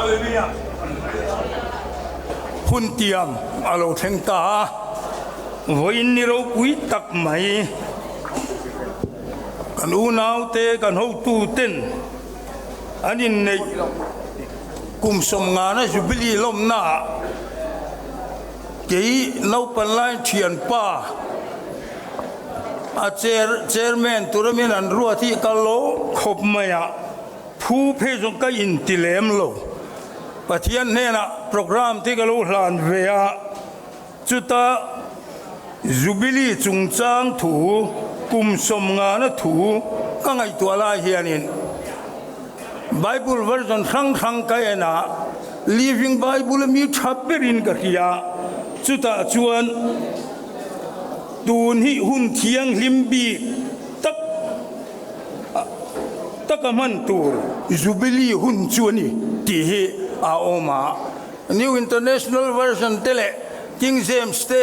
Hallelujah. Hun tiam a lo thleng ta a, vawiin ni ropui tak mai kan unaute kan hotuten an inneih kum sawmngana Jubilee lawmnaah kei naupan lai thianpa a chair chairman tura min an ruat hi ka lawm khawp mai a. Phu phei zawng ka inti lem lo. Pathian hnenah programme te ka lo hlan ve a, chuta Jubilee chungchang thu kum sawmngana thu ka ngaihtuah lai hianin Bible version hrang hrang ka en a, Living Bible a mi tha berin ka hria, chutah chuan tun hi hun thianghlim bik tak taka hman tur Jubilee hun chu a ni tih hi a awm a. New International Version te leh King James te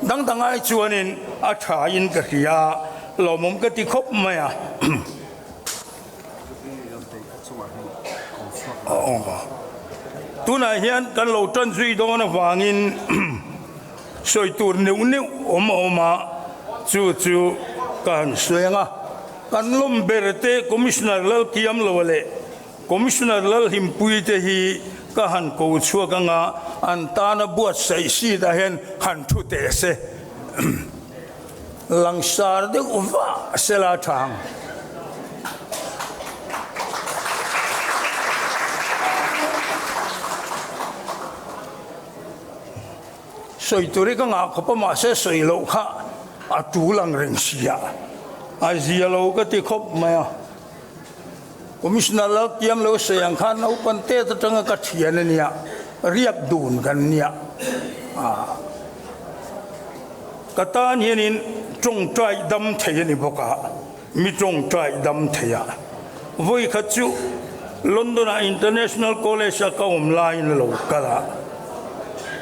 dang dang ai chuanin a thain ka hria, lawmawm ka ti khawp mai a. Tunah hian kan lo tan zui dawn avangin sawi tur neuh neuh awm a awm a, chu chu ka han sawi ang a. Kan lawm ber te Commissioner Lalkiamloa leh Commissioner Lalhlimpui te hi ka han ko chhuak ang a, an tana buatsaih seat ah hian han thu teh se. Langsar deuh vah sela tha ang. Sawi tur hi ka ngah khawp a mahse sawi loh kha a tul ang reng sia. A zia lo ka ti khawp mai a. Commissioner Lalkiam lo sawi ang khan naupang tet atanga ka thian a nia, riak dun kan nia. Ka tan hianin tawngtai dam thei a ni bawk a, mi tawngtai dam thei a. Vawi khat chu London-ah International College-a ka awm laiin a lo kal a,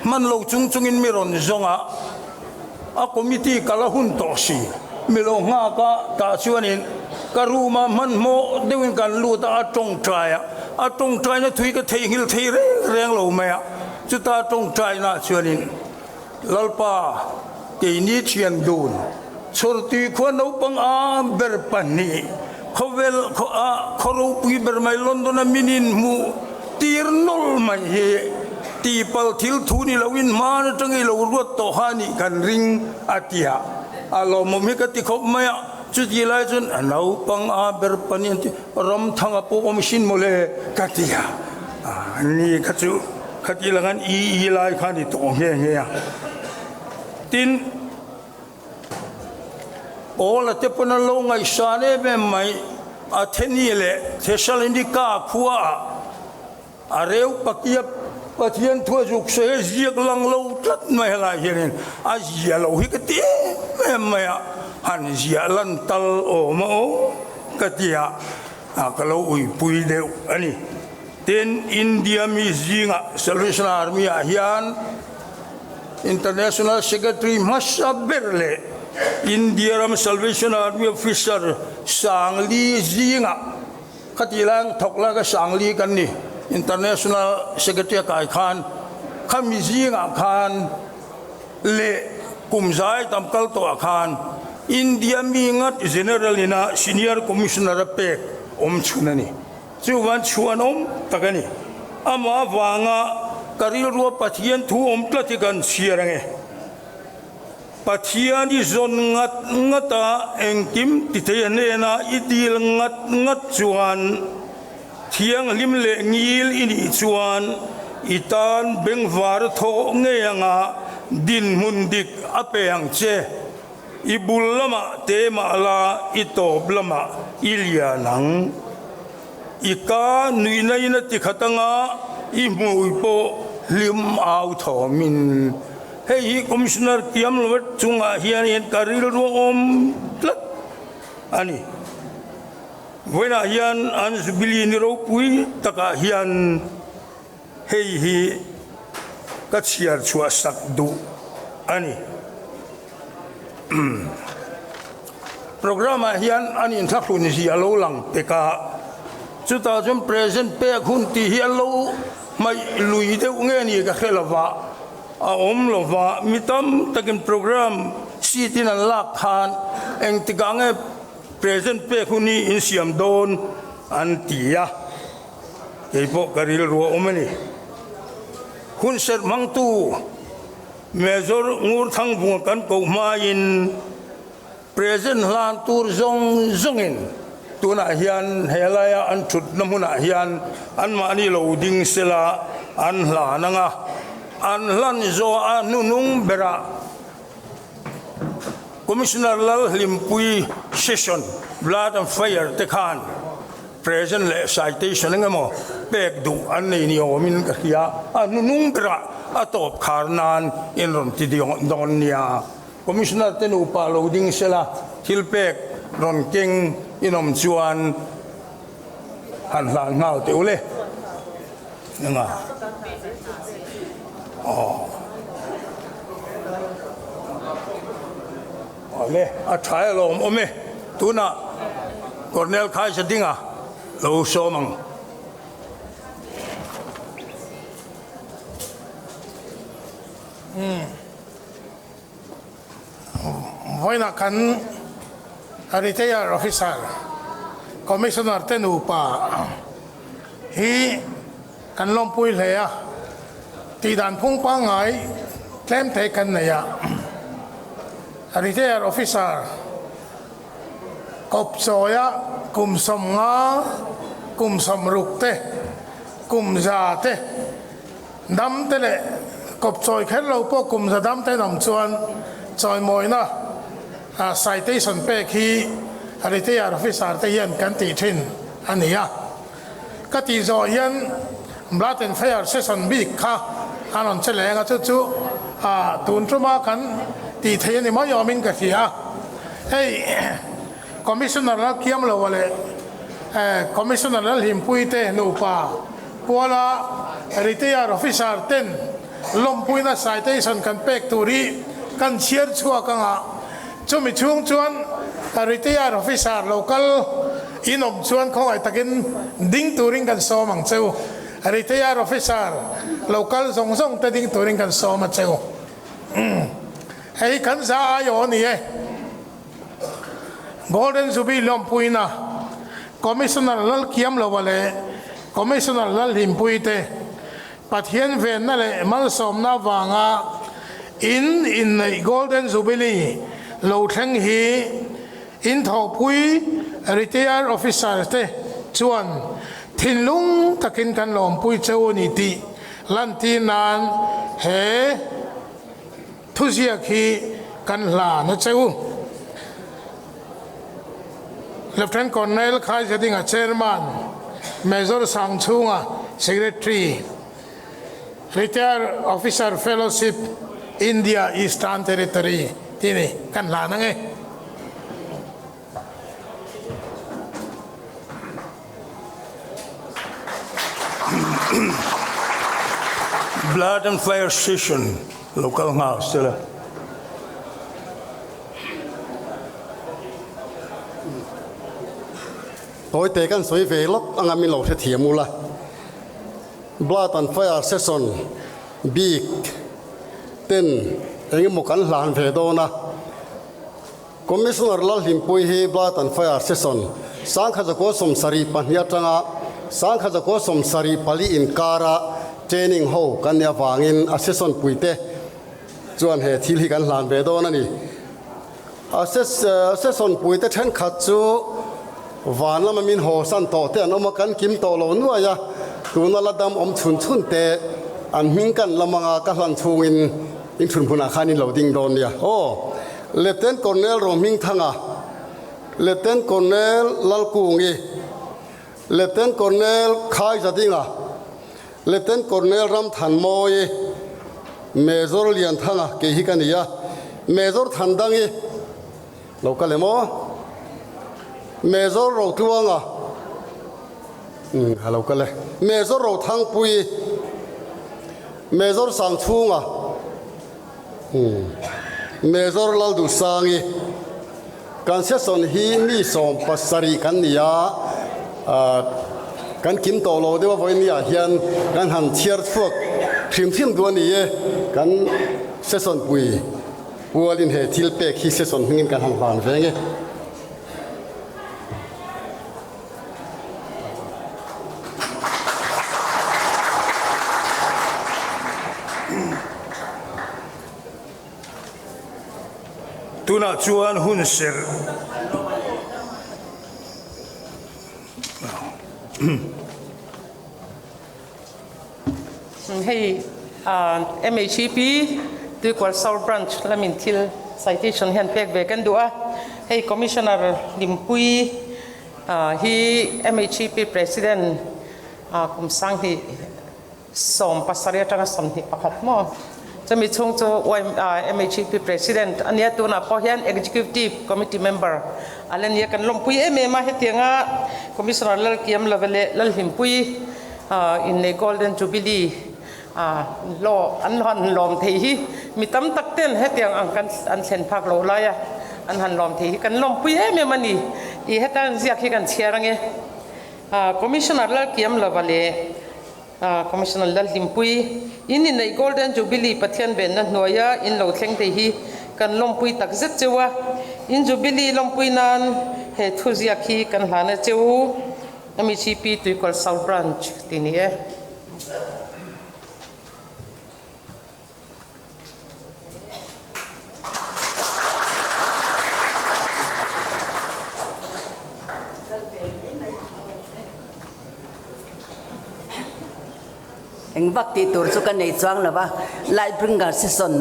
hman lo chung chungin mi rawn zawng a, a committee kal a hun tawh si. Mi lo nghak a, tah chuanin ka room-ah hmanhmawh deuhin kan lut a, a tawngtai a, a tawngtaina thui ka theihnghilh thei reng reng lo mai a, chuta tawngtainaah chuanin Lalpa, keini thian dun, chhawrtui khua naupang a ber pahnih, khawvel a khaw ropui ber mai London a min inhmuh tir nawlh mai hi tihpalh thil thu ni loin hman atanga i lo ruat tawh kha anih kan ring a ti a, a lawmawm hi ka ti khawp mai a, chuti lai chuan a naupang a ber pahnih an ti Ramthanga pawh awm sin mawle ka ti a, ni kha chu. Khati lang an i i lai kha ni tawh nghe nghe a. Tin, Paula te pawn an lo ngaihsan em em mai, Atheni leh Thessalonika khua ah a reu pakia Pathian thu a zuk sawi a ziak lang lo tlat mai helai hianin a zia lo hi ka ti em em mai a, han ziah lan tal awm a aw ka ti a, ka lo uipui deuh a ni. Tin, India mi zingah Salvation Army ah hian International Secretary hmasa ber leh India ram Salvation Army Officer Sangli zingah khatih lai thawk lai kha Sangli kan ni, International Secretary a kai khan khami zingah khan leh kum zai tam kal tawhah khan India mi ngat General ina Senior Commissioner a pek awm chhun a ni. Chuvan chhuan awm tak a ni. Amah avanga ka rilrua Pathian thu awm tlat hi kan chhiar ange. Pathian i zawn ngat ngat a, engkim ti thei a hnena i dil ngat ngat chuan, thianghlim leh ngil i nih chuan i tan bengvar thawh ngei anga dinhmun dik a pe ang che. I bul lamah te mah la i tawp lamah i lian ang. I ka nuihna in a ti khat anga i hmui pawh hlim au thawmin. Hei hi Commissioner Kiam Lovat chungah hian hian ka rilru awm tlat a ni. Vawiinah hian an Jubilee ni ropui takah hian Hei hi ka chhiar chhuah sak duh a ni. Programme ah hian an inthlahrun zia a lo lang pek a, chutah chuan present pek hun tih hi a lo. Hmaih lui deuh nge ni ka hre lova, a awm lova, mi tam takin program seat in an lak khan engtikah nge present pek hun hi in siam dawn an ti a, keipawh ka rilru a awm a ni. Hun serh hmangtu Major Ngurthangvunga kan koh hmain Present hlan tur zawng zawngin tunah hian he laia an thutna hmunah hian anmahni lo ding sela an hlan ang a, an hlan zawh a hnuhnung berah Commissioner Lalhlimpui Session Blood and Fire te khan Present leh citation eng emaw pek duh an nei ni awmin ka hria, a hnuhnung berah a tawp khar nan in rawn ti dawn nia. Commissioner te nupa lo ding sela thil pek rawn keng inawm chuan han hlan nghal teh ule. Enga? Aw. Awle, a tha e lawm awm e. Tunah Colonel Khaisa dinga lo sawm ang. Umm. Vawiinah kan Retired Officer Commissioner te nupa hi kan lawmpui hle a, tihdan phung pangngai tlem te kan nei a. Retired Officer kawp chawia kum 50, kum 60 te, kum 100 te, Dam te leh kawp chawi kher lo pawh kum za dam te an awm chuan chawimawina citation pek hi retired officer te hian kan tih thin a ni a. Ka tih zawh hian Blood and Fire session bik kha an rawn che leng a, chu chu tun tuma kan tih theih a ni mai awmin ka hria a. Hei Commissioner Lalkiamloa leh Commissioner Lalhimpuite nupa Kuala Retired Officer ten lawmpuina citation kan pek tur hi kan chhiar chhuak ang a, chumi chhung chuan Retired Officer lo kal in awm chuan khawngaih takin ding turin kan sawm ang che u. Retired Officer lo kal zawng zawng te ding turin kan sawm a che u. Hei kan za aiawh a ni e. Golden Jubilee lawmpuina Commissioner Lalkiamloa leh Commissioner Lalhlimpuii te Pathian venna leh malsawmna avanga in inneih Golden Jubilee lo thleng hi in thawhpui Retired Officer te chuan thinlung takin kan lawmpui che u ni tih lantir nan he Thuziak hi kan hlan a che u. Lieutenant Colonel Khaizadinga Chairman, Major Sangchhunga Secretary, Retired Officer Fellowship India Eastern Territory tih ni kan hlan ang e. Blood and Fire Session lo kal nghal sela. Tawite kan sawi ve lawk anga min lo hrethiam ula. Blood and Fire Session bik ten engemaw kan hlan ve dawn a. Commissioner Lalhlimpui hi Blood and Fire Session 1972 atanga 1974 inkara training ho kan nih avangin a session puite chuan he thil hi kan hlan ve dawn a ni. A session puite thenkhat chu van lama min haw san tawh te an awm a, kan kim tawh lo nuai a, tuna la dam awm chhun chhun te an hming kan lam anga ka hlan chhungin inchhun hmunah khan in lo ding dawn nia aw. Lieutenant Colonel Rohmingthanga, Lieutenant Colonel Lalkungi, Lieutenant Colonel Khaizadinga, Lieutenant Colonel Ramthanmawi, Major Lianthanga kei hi ka ni a, Major Thandangi lo kal em aw? Major Rotluanga, umm a lo kal e, Major Rothangpuii, Major Sangchhunga, Major Lalduhsangi, Kan session hi mi 70 kan ni a, Kan kim tawh lo deuh a vawiin ah hian kan han chhiar chhuak hrim hrim duh a ni e. Kan session pui pualin he thil pek hi session hmingin kan han hlan veng e. Tunah chuan hun serh. Hei MHEP Tuikual South Branch lamin thil citation hian pek ve kan duh a. Hei Commissioner Limpuii hi MHEP President kum sanghnih 17 atanga 21 maw? Chumi chhung chu MHEP President a nia, tunah pawh hian Executive Committee Member a la nia. Kan lawmpui em em a, hetianga Commissioner Lalkiamlova leh Lalhlimpui innei Golden Jubilee hlawh an han lawm thei hi mi tam tak ten hetiang ang kan an thlen phak loh laia an han lawm thei hi kan lawmpui em em a ni. I heta ziak hi kan chhiar ange. Commissioner Lalkiamlova leh Commissioner Lalhlimpui, in inneih Golden Jubilee Pathian venna hnuaia in lo thleng thei hi kan lawmpui tak zet cheu a, in Jubilee lawmpui nan he thuziak hi kan hlan a cheu, MECP Tuikawl South Branch ti ni e. Eng vak tih tur chu ka nei chuang lo va, Lightbringer season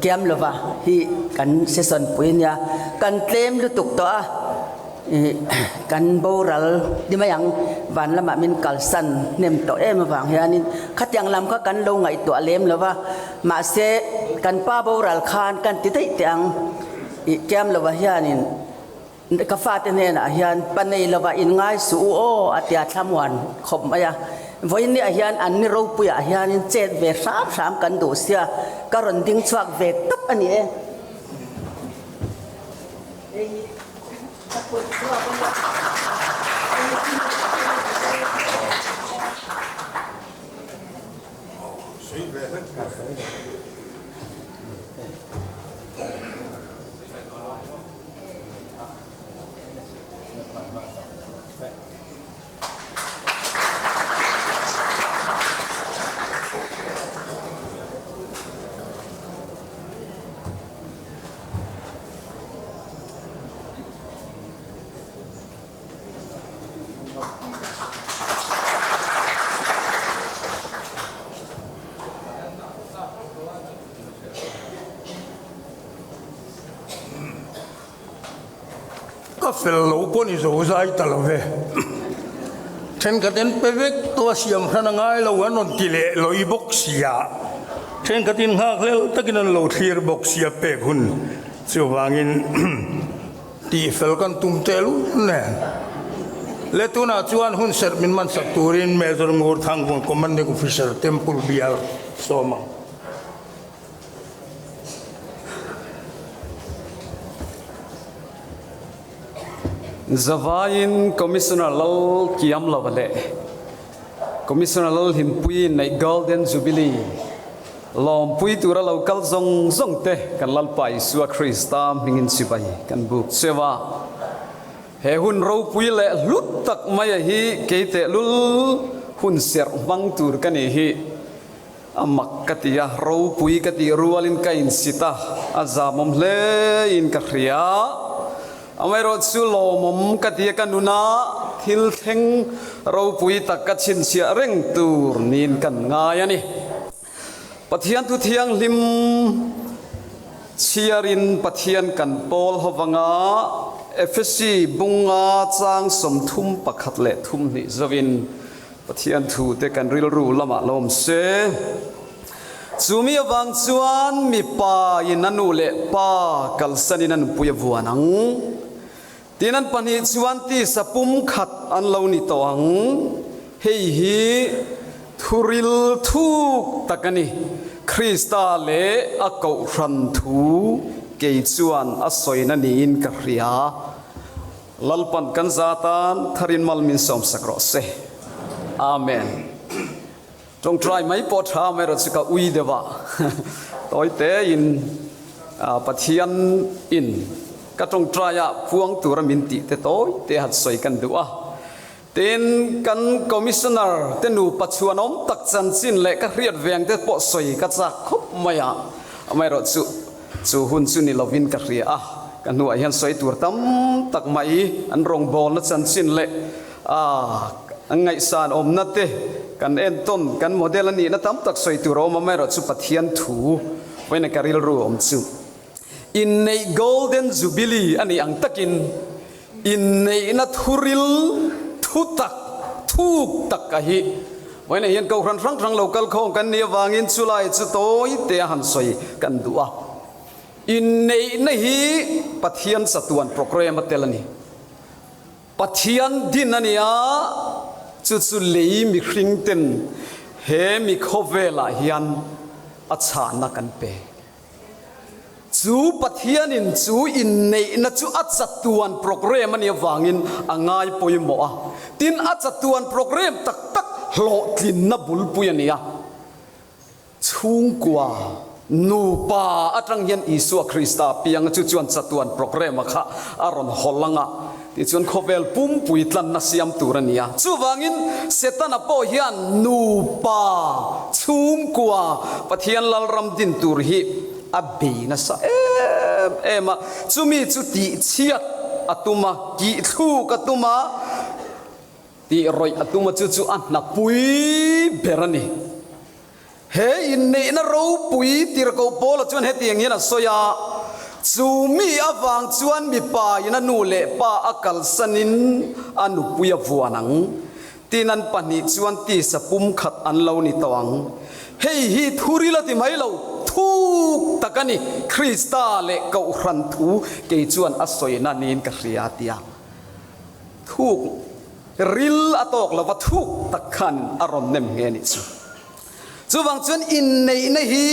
kiam lo va hi kan season pui nia, kan tlem lutuk tawh a. Kan boral ni mai ang, van lamah min kalsan hnem tawh em avang hianin khatiang lam kha kan lo ngaihtuah lem lo va, mahse kan pa boral khan kan ti daih teh ang ih kiam lova hianin ka fate hnenah hian pa nei lova in ngai suh u aw a tia thlamuan khawp mai a, vawiinniah hian an ni ropuiah hianin chet ve hram hram kan duh sia ka rawn ding chhuak ve tawp a ni e. Ka fel lo pawh ni zo zai ta lo ve. Thenkhat in pe vek tawh a siam hran a ngai lo an rawn ti leh lawih bawk sia. Thenkhat in nghak hlel takin an lo thlir bawk sia pek hun chuvangin tih fel kan tum tehlul nen. Le tunah chuan hun serh min man sak turin Major Ngur Thangvung Commanding Officer Temple Bial sawm ang. Zavaiin Commissioner Lal Kiamlova leh Commissioner Lal Hlimpuiin neih Golden Jubilee lawmpui tura lo kal zawng zawng te kan Lalpa Isua Krista hmingin chibai kan buk cheu a. He hun ropui leh hlut tak maia hi kei tehlul hun serh hmang tur ka nih hi. A mak ka ti a, ropui ka tih rualin ka insit a, a zamawm hlein ka hria. Amaherawhchu lawmawm ka ti a, ka nuna thil thleng ropui tak ka chhinchhiah reng tur niin kan ngai a ni. Pathian thu thianghlim chhiarin Pathian kan pawl ho vanga Efesi bunga chang 31 leh 32 zovin Pathian thute kan rilru lamah lo awm se. Chumi avang chuan mipa in a nu leh pa kalsanin a nupui a vuan ang. Tin an pahnih chuan tisa pumkhat an lo ni tawh ang. Hei hi thuril thuk tak a ni. Krista leh a kohhran thu kei chuan a sawina niin ka hria. Lalpan kan za tan tharin mal min sawmsak rawh se. Amen. Tawngtai mai pawh tha mai rawh chu ka ui deuh a, tawi te in Pathian in ka tawngtai a puang tura min tih te tawi te han sawi kan duh a. Tin, kan Commissioner te nupa chhuanawm tak chanchin leh ka hriat veng te pawh sawi ka chak khawp mai a, amaherawhchu chu hun chu ni lovin ka hria a, ka hnuah hian sawi tur tam tak mai an rawngbawlna chanchin leh an ngaihsan awmna te kan entawn kan model a nihna tam tak sawi tur a awm amaherawhchu Pathian thu vawiin ka rilru awm chu. Inneih Golden Jubilee a nih ang takin inneihna thuril thu tak, thuk tak a hi. Vawiinah hian kohhran hrang hrang lo kal khawm kan nih avangin chulai chu tawi te a han sawi kan duh a. Inneihna hi Pathian chatuan program a tel a ni. Pathian din a ni a, chu chu lei mihring ten he mi khawvelah hian a chhahna kan pe. Chu Pathianin chu inneihna chu a chatuan program a nih avangin a ngai pawimawh a. Tin, a chatuan program tak tak hlawhtlinna bulpui a ni a. Chhungkua, nupa atang hian Isua Krista pianga chu chuan chatuan program a kha a rawn haw lang a. Tichuan khawvel pumpui tlanna siam tur a ni a. Chuvangin Setana pawh hian nupa chhungkua Pathian Lalram din tur hi a bei nasa em em a. Chumi chu tihchhiat a tum a, kihthluk a tum a, tih rawih a tum a, chu chu a hnapui ber a ni. He inneihna ropui tirhkoh Paula chuan hetiang hian a sawi a, Chu mi avang chuan mipa in a nu leh pa a kalsanin a nupui a vuan ang. Tin an pahnih chuan tisa pumkhat an lo ni tawh ang. Hei hi thuril a ti mai lo, thuk tak a ni, Krista leh Kohhran thu kei chuan a sawina niin ka hria a ti a. Thuk ril a tawk lova thuk tak khan a rawn nem nghe a nih chu. Chuvang chuan inneihna hi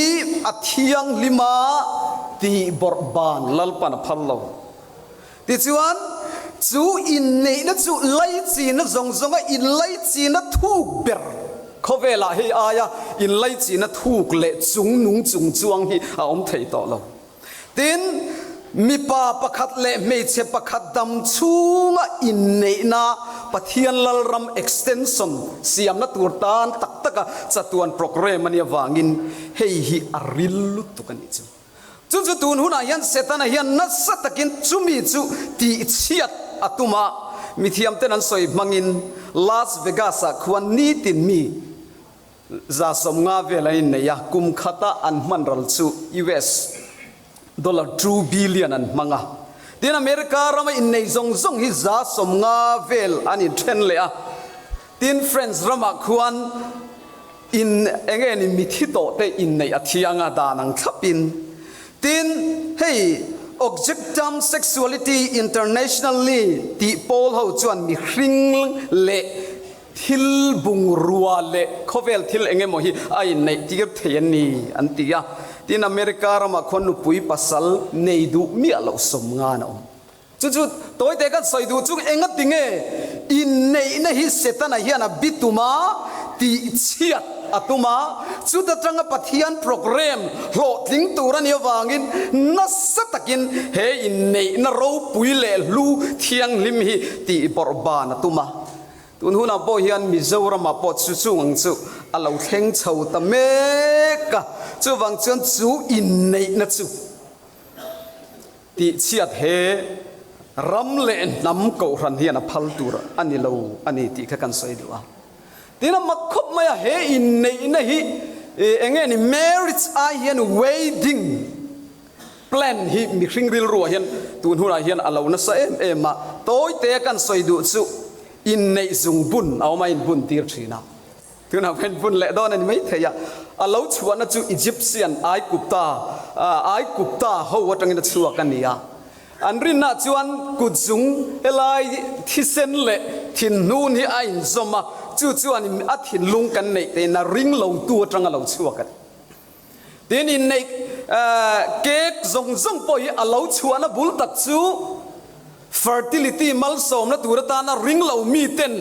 a thianghlim a tih bawrh ban Lalpan a phal lo. Tichuan, chu inneihna chu laichina zawng zawnga inlaichina thuk ber khawvelah hei aia inlaichina thuk leh chungnung chung chuang hi a awm thei tawh lo. Tin, mipa pakhat leh hmeichhe pakhat dam chhunga inneihna Pathian Lalram extension siamna tur tan tak taka chatuan program a nih avangin hei hi a ril lutuk a nih chu. Chu chu tun hunah hian Setana hian nasa takin chumi chu tihchhiat a tum a, mithiamten an sawi hmangin Las Vegas-ah khuan nitin mi 150 vel an innei a, kum khata an hman ral chu US dollar 2 billion an hmang a. Tin, America rama innei zawng zawng hi 150 vel an inthen leh a. Tin, France ramah khuan in eng nge ni mithi tawh te inneih a thiang a, dan ang thlapin. Tin, hei Objectum Sexuality Internationally tih pawl ho chuan mihring leh Thil bungrua leh khawvel thil eng emaw hi a inneih tir thei a ni an ti a. Tin, America ramah khuan nupui pasal nei duh miah loh sawm ngan a awm. Chu chu tawite kan sawi duh chung enga ti nge inneihna hi Setana hian a bi tum a, tihchhiat a tum a, chuta tanga Pathian program hlawhtling tur a nih avangin nasa takin he inneihna ropui leh hlu thianghlim hi tihbawrhban a tum a. Tun hunah pawh hian Mizoramah pawh chu chung ang chu a lo thleng chho ta mek a, chuvang chuan chu inneihna chu tihchhiat he ram leh hnam kohhran hian a phal tur a ni lo a ni tih kha kan sawi duh a. Tin a mak khawp mai a, he inneihna hi eng nge ni marriage ai hian wedding Plan hi mihring rilruah hian tun hunah hian a lo nasa em em a, tawite kan sawi duh chu inneih zung bun a awm a inbun tir thin a. Tunah pawh inbun leh dawn a ni maithei a, a lo chhuahna chu Egyptian Aigupta Aigupta ho atangin a chhuak a ni a. An rinna chuan kut zung helai thisen leh thinhnun hi a inzawm a, chu chuan a thinlung kan neih tein a ring lotu atanga lo chhuak a ni. Tin, inneih cake zawng zawng pawh hi a lo chhuahna bul tak chu fertility malsawmna tur atana ring lo miten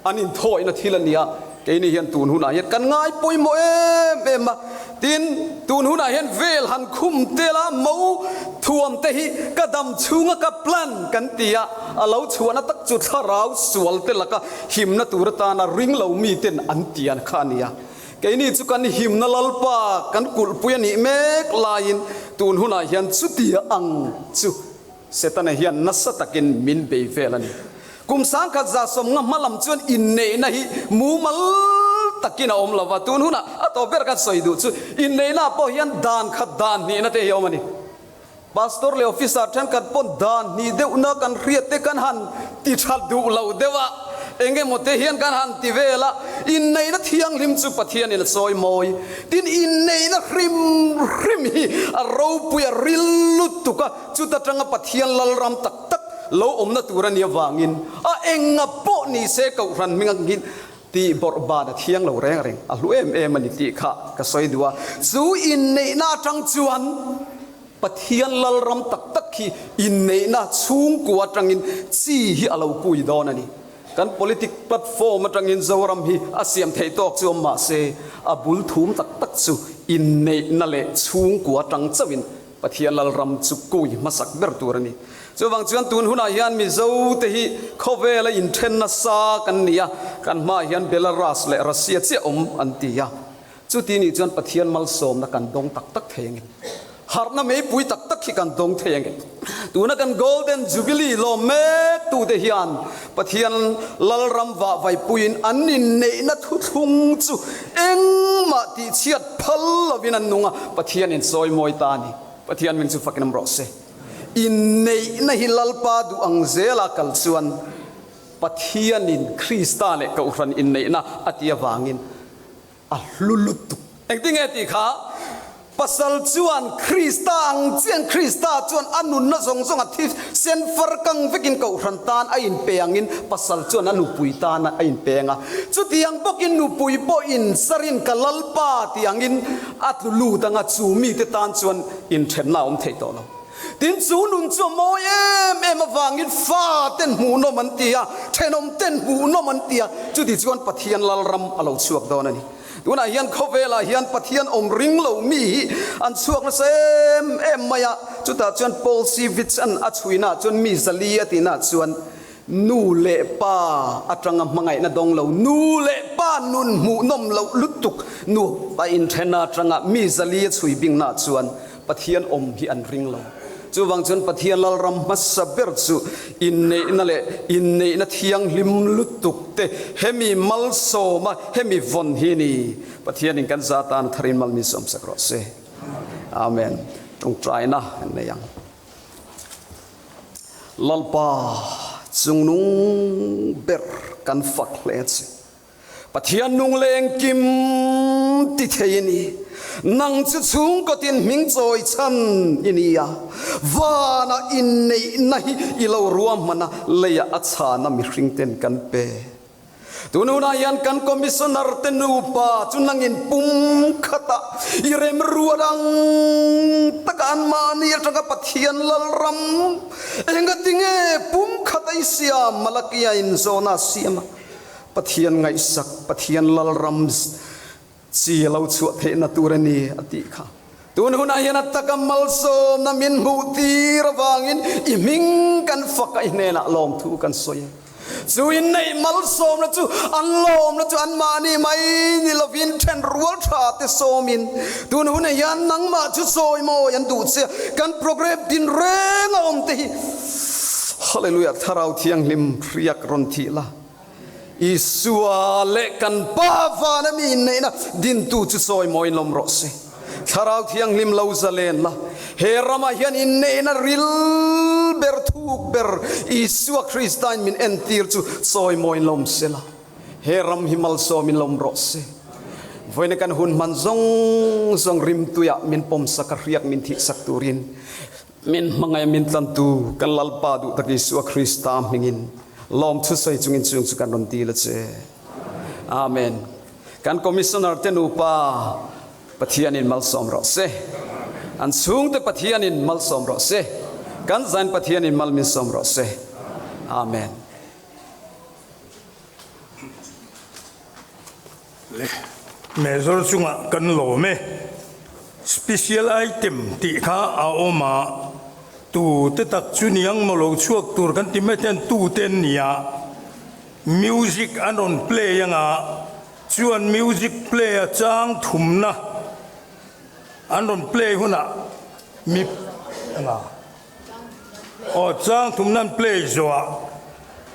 An inthawihna thil a ni a, keini hian tun hunah hian kan ngai pawimawh em em a. Tin, tun hunah hian vel han khum tel a, mo thuam te hi ka dam chhunga ka plan kan ti a, a lo chhuahna tak chu thlarau sual te laka himna tur atana ring lo miten an tian kha a ni a. Keini chu kan himna Lalpa kan kulhpui a nih mek laiin tun hunah hian chutia ang chu Setana hian nasa takin min bei vel a ni. Kum 1950 hma lam chuan inneihna hi mumal takin a awm lo va, tun hunah a tawp ber kan sawi duh chu inneihna pawh hian dan khat dan hnihna te hi a awm a ni. Pastor leh officer thenkhat pawn dan hnih deuhna kan hriat te kan han ti tha duh lo deuh a, eng emaw te hian kan han ti vel a, inneihna thianghlim chu Pathianin a chawi mawi. Tin, inneihna hrim hrim hi a ropui a ril lutuk a, Chuta tanga Pathian lalram tak tak lo awmna tur a nih avangin a enga pawh ni se Kohhran hming angin tih bawrh ban a thiang lo reng reng a hlu em em a ni tih kha ka sawi duh a. Chu inneihna atang chuan Pathian lalram tak tak hi inneihna chhungkua atangin chi hi a lo kui dawn a ni. Kan politic platform atangin Zoram hi a siam theih tawk chu awm mah se a bul thum tak tak chu inneihna leh chhungkua atang chauhin Pathian Lalram chu kui hmasak ber tur a ni. Chuvang chuan tun hunah hian Mizo te hi khawvela inthen nasa kan ni a, kan hmaah hian Belarus leh Russia chiah awm an ti a. Chuti nih chuan Pathian malsawmna kan dawng tak tak thei angin, harhna meipui tak tak hi kan dawng thei angin, tuna kan Golden Jubilee lawm mek tute hian Pathian Lalram vahvaipuiin an inneihna thuthlung chu engmah tihchhiat Phal lovin an nung a, Pathianin sawi mawi ta a ni. Pathian min chu fakin awm rawh se. Inneihna hi Lalpa duh ang zela kal chuan Pathianin Krista leh Kohhran inneihna a ti avangin a hlu lutuk. Engtinge tih kha? Pasal chuan Krista ang chian Krista chuan a nunna zawng zawng a thi sen far kang vekin Kohhran tan a inpe angin pasal chuan a nupui tan a inpe ang a. Chutiang bawkin nupui pawhin sarin ka Lalpa tih angin a tlu lut ang a, chu mite tan chuan inthenna a awm thei tawh lo. Tin, chu nun chu a mawi em em avangin fa ten hmuhnawm an ti a, thenawm ten hmuhnawm an ti a, chuti chuan Pathian Lalram a lo chhuak dawn a ni. Tunah hian khawvelah hian Pathian awm ring lo mi hi an chhuak nasa em em mai a, chutah chuan Paul C. Vitz-a'n a chhuinaah chuan mi zali a tihnaah chuan nu leh pa atanga hmangaihna dawng lo, nu leh pa nun hmuhnawm loh lutuk nu a inthen atanga mi zali a chhui bingnaah chuan Pathian awm hi an ring lo. Chuvang chuan Pathian Lalram hmasa ber chu inneihna leh inneihna thianghlim lutuk te hemi malsawma hemi vawn hi ni. Pathianin kan za tan a tharin mal min sawmsak rawh se. Amen. Tawngtaina kan nei ang. Lalpa chungnung ber kan fak hle che. Pathian nung leh engkim ti thei i ni. Nang chu chhungkawtin hming chawi chhan i ni a, vana inneihna hi i lo ruahman a, leiah a chhana mihringten kan pe. Tun hunah hian kan Commissioner te nupa chu nangin pum khatah i remruat ang taka anmahni atanga Pathian Lalram engatinge pum khata i siam Malakia inzawna a siam a. Pathian ngaihsak, Pathian Lalram chi a lo chhuah theihna tur a ni a tih kha. Tun hunah hian a taka malsawmna min hmuh tir avangin i hming kan fak a, i hnenah lawmthu kan sawi e. Chu inneih malsawmna chu an lawmna chu anmahni mai ni lovin then rual tha te sawmin tun hunah hian nangmah chu sawi mawi an duh che a, kan programme din reng a awm te hi Hallelujah Thlarau Thianghlim hriak rawn thih la. Isua leh kan Pa vana mi inneihna dintu chu sawi mawiin lawm rawh se. Thlarau Thianghlim lo zalen la, he ramah hian inneihna ril ber thuk ber Isua Kristain min entir chu sawi mawiin lawm se la, he ram hi malsawmin lawm rawh se. Vawiina kan hun hman zawng zawng rimtuiah min pawmsak a hriak min thihsak turin Min hmangaih min tlantu kan Lalpa duh tak Isua Krista hmingin lawm thusawi chungin chung chu kan rawn dil a che. Amen. Kan Commissioner te nupa Pathianin malsawm rawh se. An chhungte Pathianin malsawm rawh se. Kan zain Pathianin mal min sawm rawh se. Amen. Le Major chungah kan lawm e. Special item tih kha a awm a, tu te tak chu niang maw lo chhuak tur kan ti mai ten tu te an nia. Music an rawn play anga chuan music play a chang thumna an rawn play hunah mi anga aw chang thumna an play zawhah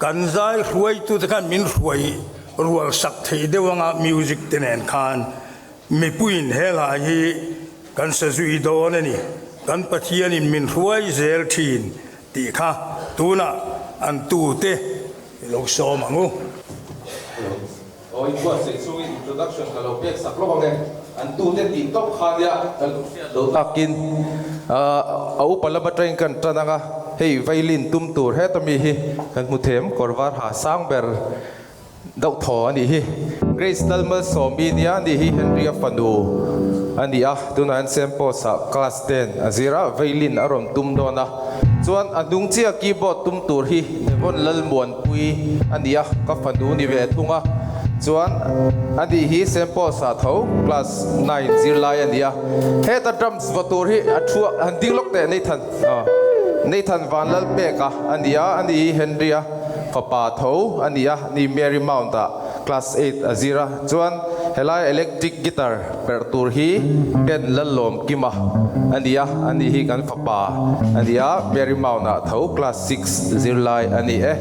kan zai hruaitute khan min hruai rual sak thei deuh anga music te nen khan Mipuiin he hla hi kan sa zui dawn a ni, kan Pathianin min hruai zel thin tih kha tunah an tute i lo sawm ang u. Aw i buatsaih chungin introduction ka lo pek sak lawk ang e, an tute tih tawp kha nia ka lo hriat loh takin a upa lam atangin kan tan ang a, hei violin tum tur heta mi hi kan hmu them kawr var ha sang ber. Deuh thaw a nih hi. Grace Lalmalsawmi nia nih hi Henry-a fanu a ni a, tunah hian Saint Paul's-ah class 10 a zir a, violin a rawn tum dawn a. Chuan a hnung chiah keyboard tum tur hi Devon Lalmuanpui a ni a, ka fanu ni ve thung a. Chuan a nih hi Saint Paul's-ah tho class 9 zirlai a ni a. Heta drums va tur hi a thu a, han ding lawk teh Nathan, Nathan Vanlalpeka a ni a, a ni hi Henry-a. Fapa tho a ni a, ni Mary Mount ah class eight a zir a, chuan helai electric guitar perh tur hi Ken Lallawmkima a ni a, a ni hi kan fapa a ni a, Mary Mount ah tho class six zirlai a ni e.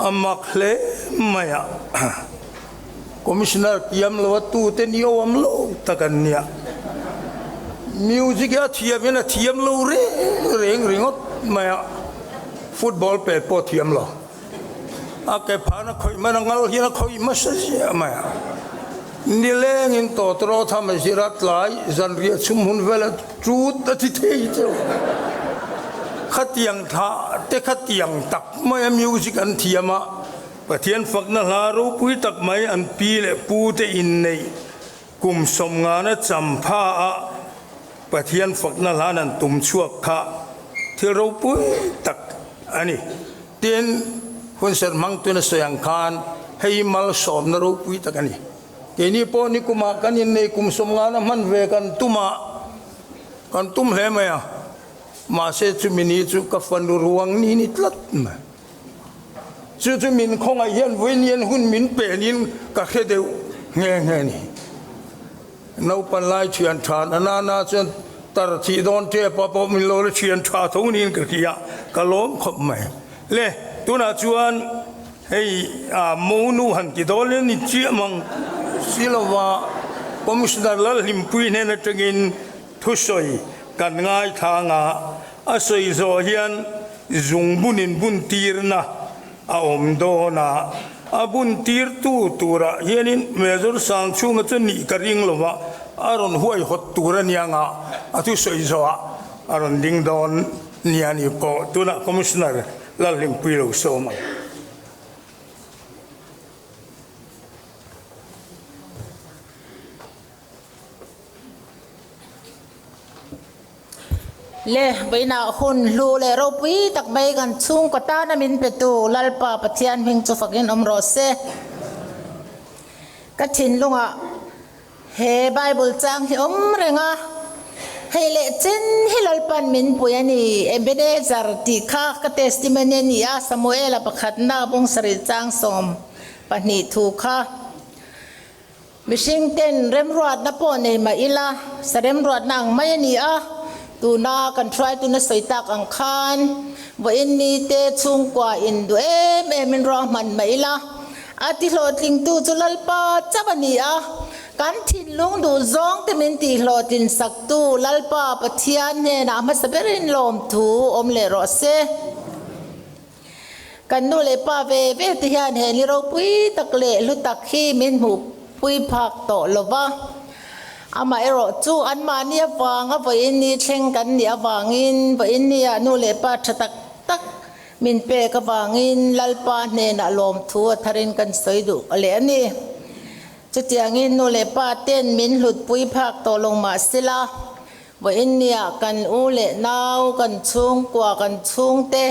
A mak hle mai a, Commissioner kiam lo a tute ni awm lo tak an nia. Music hi a thiam hian a thiam lo reng reng ringawt mai a, football pet pawh a thiam lo. A ke phan a khawih man a ngal hian a khawih hmasa ziah mai a. Nilengin tawtrawt ham a zir a, tlai zanriah chhum hun vela ṭut a ti thei cheu. Khatiang thlah te khatiang tak maia music an thiam a, Pathian fakna hla ropui tak mai an pi leh pu te inneih kum sawmngana champha a Pathian fakna hlan an tum chhuak kha thil ropui tak a ni. Tin, hunserh hmangtuna sawi ang khan hei malsawmna ropui tak a ni. Keini pawh nikumah kan inneih kum sawmngana hman ve kan tum a, kan tum hle mai a, mahse chumi ni chu ka fanu ruang ni ni tlat mai. Chu chu min khawngaih hian vawiin hun min penin ka hre deuh nghe nghe a ni. Naupan lai thian tha na na na chuan tar thih dawn tep a pawh min lo la thian tha tho niin ka hria, ka lawm khawp mai. Le, tunah chuan hei a monu han ti dawn in ni chiah mang si lova Commissioner Lalhlimpui hnen atangin thusawi kan ngaithlang a, a sawi zawh hian zungbun in bun tirna a awm dawn a, a bun tirtu turah hianin Major Sangchhunga chu nih ka ring lo va, a rawn huaihawt tur a nia nga, a thusawi zawhah a rawn ding dawn nia ni pawh tunah Commissioner Lalhlimpui lo sawm ang. Le, vawiinah hun hlu leh ropui tak mai kan chhungkaw tana min petu Lalpa Pathian hming chu fakin awm rawh se. Ka thinlungah he Bible chang hi awm reng a, hei leh chen hi Lalpan min pui a ni, Ebenezer tih kha ka testimony a ni a, Samuela pakhatna bawng sarih chang 12 thu kha. Mihring ten remruatna pawh nei mah ila, sa remruatna ang mai a ni a, tuna kan hruaituna sawi tak ang khan vawiin ni te chhungkua in duh em em in ruahman mah ila, a ti hlawhtlingtu chu Lalpa chauh a ni a, kan thinlung duh zawng te min tih hlawhtlin saktu Lalpa Pathian hnenah hmasa berin lawmthu awm leh rawh se. Kan nu leh pa ve ve te hian he ni ropui tak leh hlu tak hi min hmuhpui phak tawh lo va. Amaherawh chu anmahni avanga vawiin ni thleng kan nih avangin vawiin nia nu leh pa tha tak tak min pek avangin Lalpa hnenah lawmthu a tharin kan sawi duh leh a ni. Chutiangin nu leh pa ten min hlutpui phak tawh lo mahsela, Vawiin nia kan u leh nau, kan chhungkua, kan chhungte,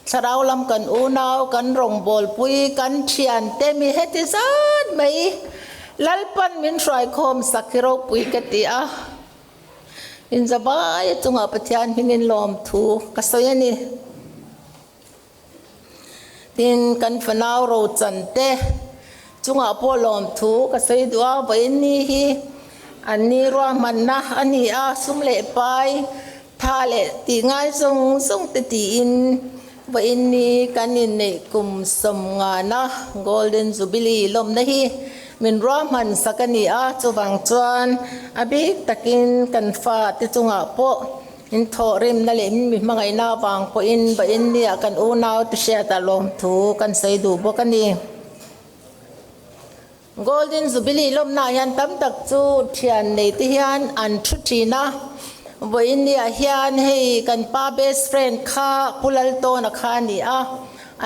thlarau lam kan unau, kan rawngbawlpui, kan thiante mi heti zat mai Lalpan min hruaikhawm sak hi ropui ka ti a. Inzavai chungah Pathian hmingin lawmthu ka sawi a ni. Tin, kan fanau rochan te chungah pawh lawmthu ka sawi duh a, vawiin ni hi an ni ruahmanna a ni a, sum leh pai tha leh tih ngai zawng zawng te tiin vawiin ni kan inneih kum sawmngana Golden Jubilee lawmna hi min ruahman sak a ni a, chuvang chuan a bik takin kan fa te chungah pawh In thawhrimna leh mi hmangaihna avang pawhin Vainnia kan unau te hriatah lawmthu kan sawi duh bawk a ni. Golden Jubilee lawmnaah hian tam tak chu thian nei te hian an thu thin a, Vainnia hian hei kan pa best friend kha Pu Laltawna kha a ni a,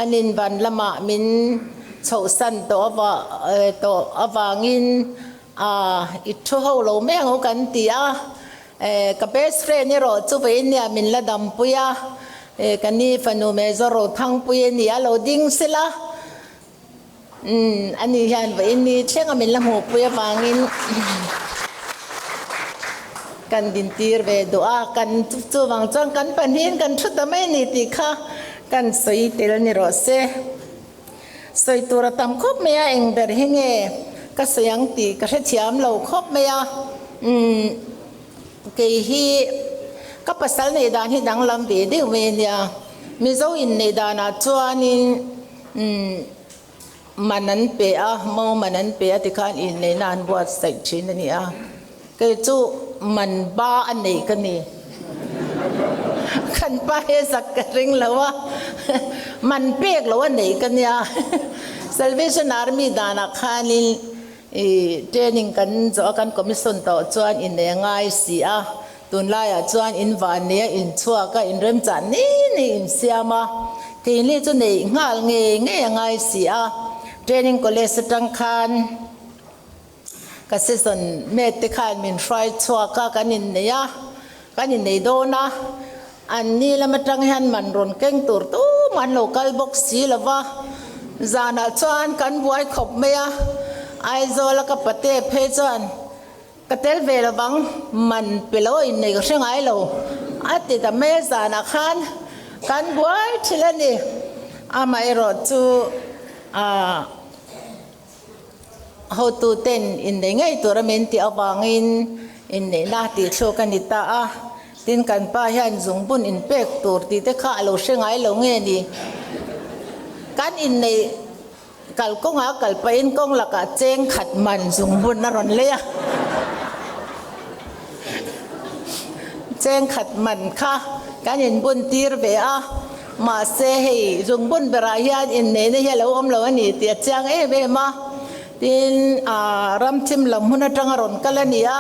an in van lamah min chhohsan tawh tawh avangin i thu ho lo mai ang u kan ti a. Eh, ka best friend erawh chu vawiin nia min la dampui a, eh, ka ni fanu Major Rothangpui a ni a, lo ding sela, umm, ani hian vawiin ni thlenga min la hmuhpui avangin kan dintir ve duh a, kan chuvang chuan kan pahnihin kan thu ta mai a ni tih kha kan sawi tel ni rawh se. Sawi tur a tam khawp mai a, eng ber hi nge ka sawi ang tih ka hrethiam lo khawp mai a, umm kei hi ka pasal neih dan hi danglam ve deuh mai a nia, Mizo inneih danah chuanin. Umm man an pe a, mo man an pe a tikhan inneihna an buatsaih thin a ni a. Kei chu man ba a nei ka ni. Kan pa he zak ka ring lo a, man pek lo a nei ka nia. Salvation Army danah khanin i training kan zawh a, kan commission tawh chuan inneih a ngai si a. Tunlaiah chuan in vanneia inchhuak a, inremchah ni ni insiam a, keini chu neih nghal ngei ngei a ngai si a. Training College atang khan ka season mate te khan min hruai chhuak a, kan innei a, kan innei dawn a. An ni lam atang hian man rawn keng tur tumah an lo kal bawk si lo va, zanah chuan kan buai khawp mai a, Aizawl a ka pate phei chuan, Ka tel ve lo vang, man pe lo a innei ka hre ngai lo, a ti ta mai a, zanah khan kan buai thil a ni. Amaherawh chu aah hotu ten innei ngei tura min tih avangin inneihna tihthluk a ni ta a, tin kan pa hian zungbun inpek tur tih te kha a lo hre ngai lo nge ni. Kan inneih. Kal kawngah kal pahin kawng lakah cheng khat man zungbun a rawn lei a. Cheng khat man kha kan inbun tir ve a, mahse hei zungbun berah hian inneihna hi a lo awm lo a ni tih a chiang em em a. Tin, ram thim lam hun atanga rawn kal a ni a,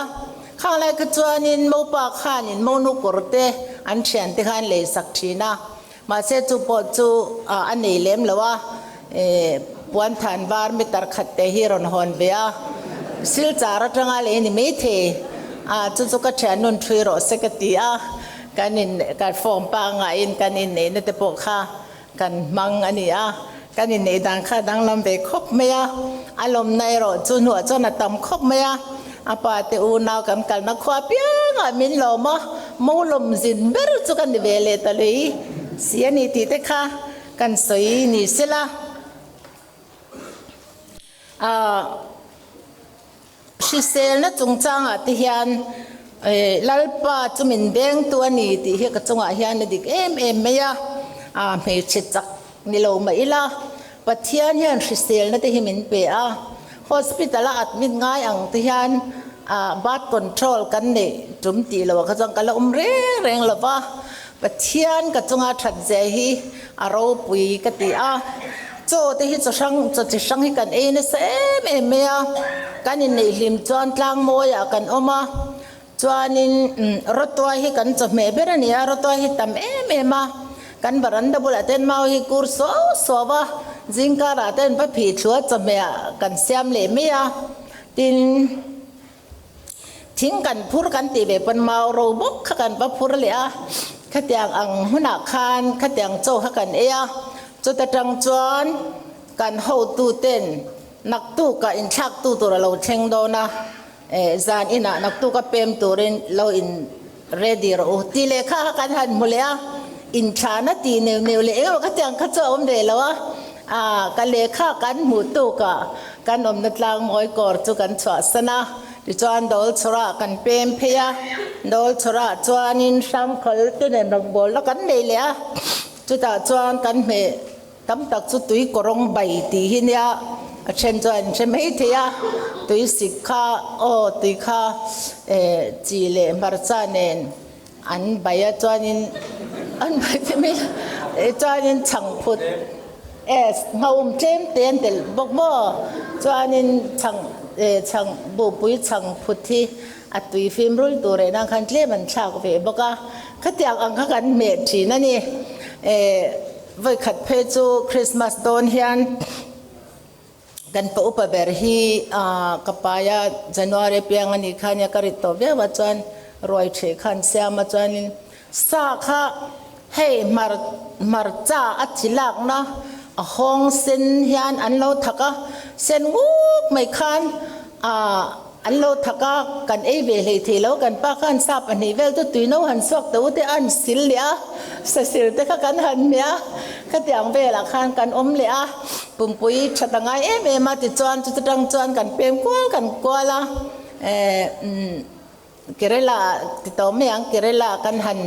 khang lai kha chuanin mopa khanin monu kawr te an thiante khan lei sak thin a. Mahse chu pawh chu a nei lem lo a, puan than var meter khat te hi rawn hawn ve a, silchar atanga lei ni maithei a, chu chu ka thian nun thui rawh se ka ti a, kan in kan form pangaiin kan inneihna te pawh kha kan hmang a ni a, kan inneih dan kha danglam ve khawp mai a, a lawmna erawh chu hnuah chuan a tam khawp mai a, a pa te unau kan kalna khua piangah min lawm a, Mo lawm zin ber chu ka ni ve leh ta lui si a ni tih te kha kan sawi ni sela. Aah hriselna chungchangah te hian Lalpa chu min bengtu a ni tih hi ka chungah hian a dik em em mai a, aah hmeichhe chak ni lo mah ila Pathian hian hriselna te hi min pe a, hospital a admit ngai ang te hian birth control kan neih tum tih loh ah kha chuan ka la awm reng reng lo va, Pathian ka chunga that zia hi a ropui ka ti a, chaw te hi chaw hrang chaw chi hrang hi kan ei nasa em em mai a, kan inneih hlim chuan tlang mawiah kan awm a, Chuanin rawtuai hi kan chawhmeh ber a ni a, rawtuai hi tam em em a, kan varanda bulah ten mau hi kur suau suau a, zingkarah ten va phih thlu a chawhmeh ah kan siam leh mai a, tin thing kan phur kan tih ve pawn mau ro bawk kha kan va phur leh a, khatiang ang hunah khan khatiang chaw kha kan ei a, chuta tang chuan kan hotu ten naktukah inthlaktu tur a lo thleng dawn a. Zan inah naktuk a pem turin lo in ready rawh u tih lehkha kha kan han hmu leh a, inthlana tih neuh neuh leh engemaw kha tiang kha chu a awm ve lo a, ah ka lehkha kan hmuh tukah kan awmna tlang mawi kawr chu kan chhuahsan a, tichuan dawl chhawrah kan pem phei a, dawl chhawrah chuanin hrangkhawl te nen rawngbawlna kan nei leh a, chutah chuan kan hmeh Tam tak chu tui kawrawng bai tih hi nia, a then chuan an hre mai thei a, tui sik kha aw tui kha eh chi leh hmarcha nen an bai a chuanin an bai te mai eh chuanin chhangphut eh nghaum tlem te an telh bawk maw chuanin chhang eh chhang buhpui chhangphut hi a tui fim rul tur eh nang khan tlem an thlak ve bawk a, khatiang ang kha kan hmeh thin a ni eh. Vawikhat phei chu Christmas dawn hian kan pa upa ber hi ka paia January piang a nih kha nia ka rit tawh viau a chuan ruai ṭheh khan siam a chuanin sa kha hei hmar hmarcha a chi lakna a hawng sen hian an lo thak a sen nguk mai khan ah An lo thak a, kan ei ve hlei thei lo, kan pa khan sa pahnih vel chu tui no han suak ta u te a han sil leh a, sasil te kha kan han hmeh a, khatiang velah khan kan awm leh a, pumpui tha ta ngai em em a, tichuan chuti tang chuan kan pem kual kan kual a, eh umm Kerala ti tawh mai ang, Kerala kan han.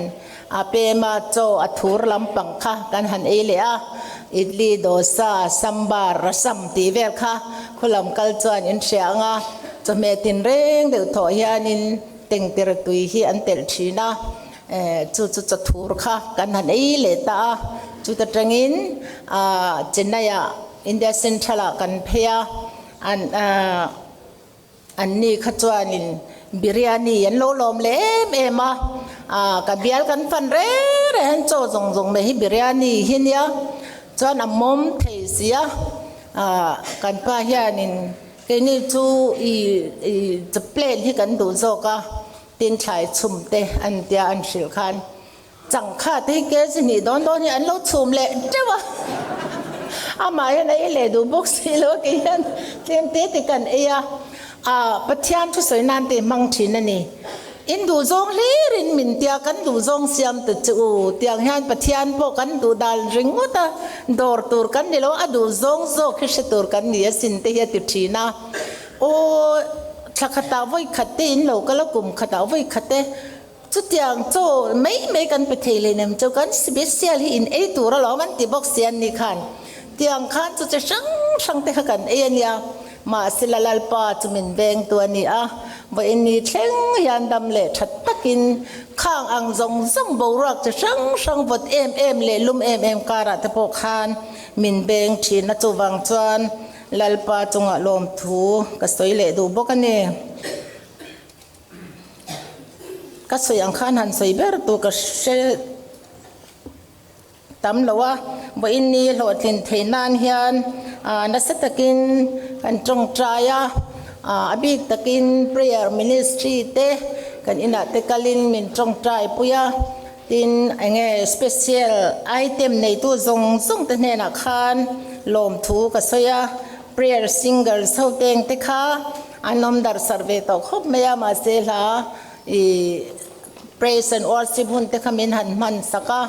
A pema chaw a thur lampang kha kan han ei leh a, idli, dosa, sambar, rasam tih vel kha khulam kal chuan in hria ang a, chawhmeh tinreng deuh thawh hianin tengter tui hi an telh thin a, chu chu chaw thur kha kan han ei leh ta a, chuta tangin Chennai ah India Central ah kan phei a, an Anni kha chuanin biryani an lo lawm leh em em a, ah ka bial kan fan reng reng hian chaw zawng zawng mai hi biryani hi nia, chuan a mawm thei si a, ah kan pa hianin keini chu i i chaw plate hi kan duh zawk a, tin thlai chhum te an tia an hrilh khan Changkha te hi kg hnih dawn dawn hi an lo chhum leh teuh a, amah hian a ei leh duh bawk si lo a kei hian tlem te te kan ei a, ah Pathian thusawi nan te hmang thin a ni. In duh zawng hlirin min tia kan duh zawng siam ta che u tiang hian Pathian pawh kan duh dal ringawt a, dawr tur kan ni lo a duh zawng zawk hi hre tur kan ni asin te hi a ti thin a. Aw thla khatah vawi khat te in lo kal a kum khatah vawi khat te. Chutiang chaw mai mai kan pe thei leh nem chu kan special hi in ei tur alawm an ti bawk si an ni khan. Tiang khan chu chi hrang hrang te kha kan ei a nia. Mahse la Lalpa chu min veng tu a ni a, vawiin ni thleng hian dam leh tha takin khang ang zawng zawng boruak chi hrang hrang vawt em em leh lum em em karah te pawh khan min veng thin a chuvang chuan Lalpa chungah lawmthu ka sawi leh duh bawk a ni. Ka sawi ang khan han sawi ber tur ka hre tam lo a, vawiin ni hlawhtlin theih nan hian nasa takin kan tawngtai a, a bik takin prayer ministry te kan inah te kalin min tawngtai pui a, tin eng nge special item neitu zawng zawng te hnenah khan lawmthu ka sawi a, prayer singers ho te eng te kha. An awm darh sarh ve tawh khawp mai a, mahse hla i praise and worship hun te kha min han hman sak a,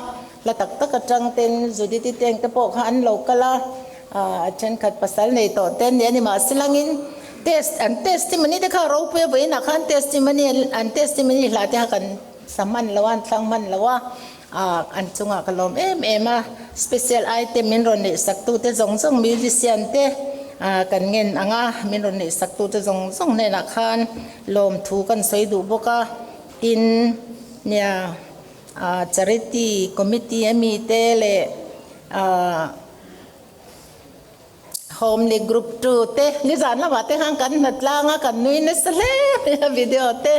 hla tak tak atang ten Judith-i te engte pawh kha an lo kal a, a thenkhat pasal nei tawh te an ni a ni, mahse langin test an testimony te kha ropui a vawiinah khan testimony an testimony hla te kha kan sa hman lo a, an thlang hman lo a, an chungah ka lawm em em a, special item min rawn neih sak tute zawng zawng musician te kan ngen ang a, min rawn neih sak tute zawng zawng hnenah khan lawmthu kan sawi duh bawk a, tin nia charity committee ami te leh Homely group tu te nizan lamah te khan kan hna tlang a kan nui nasa hle mai a video te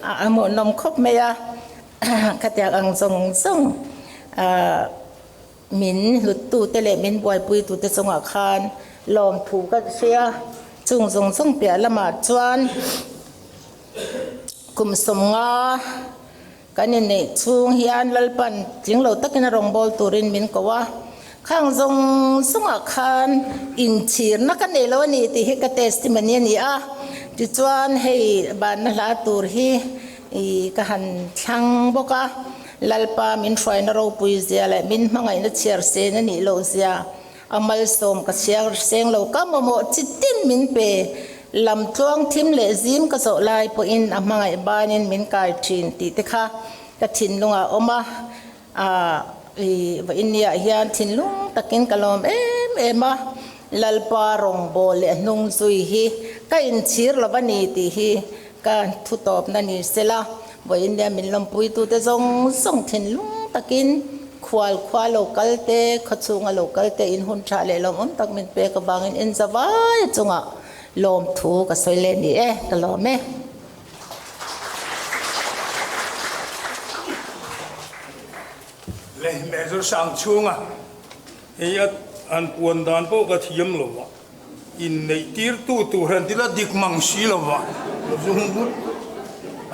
a hmuhnawm khawp mai a khatiang ang zawng zawng min hlut tu te leh min buaipui tu te chungah khan lawmthu ka hria chung zawng zawng piah lamah chuan kum sawmnga Kan inneih chhung hian Lalpan tling lo takin a rawngbâwl turin min ko a, khang zawng zawngah khan inchhirna ka nei lo a ni tih hi ka testimony a ni a. Tichuan hei banna hla tur hi ka han thlang bawk a, Lalpa min hruaina ropui zia leh min hmangaihna chhiar sen a nih loh zia A malsawm ka chhiar seng lo ka mamawh chi tin min pe. Lam tluang thim leh zim ka zawh lai pawhin a hmangaih banin min kai thin tih te kha ka thinlungah a awm a. Aah i vawinia hian thinlung takin ka lawm em em a, Lalpa rawngbâwl leh hnung zui hi ka inchhir lo va ni tih hi ka thu tawpna ni sela. Vawinia min lawmpuitute zawng zawng thinlung takin khual khua lo kal te, khawchhunga lo kal te in hun tha leh lawmawm tak min pek avangin en zavai chungah lawmthu ka sawi leh ni e, ka lawm e. Le Major Sangchhunga hei a an puan dan pawh ka thiam lo a. Inneih tirtu tur hian thil a dik mang si lo va, zungbut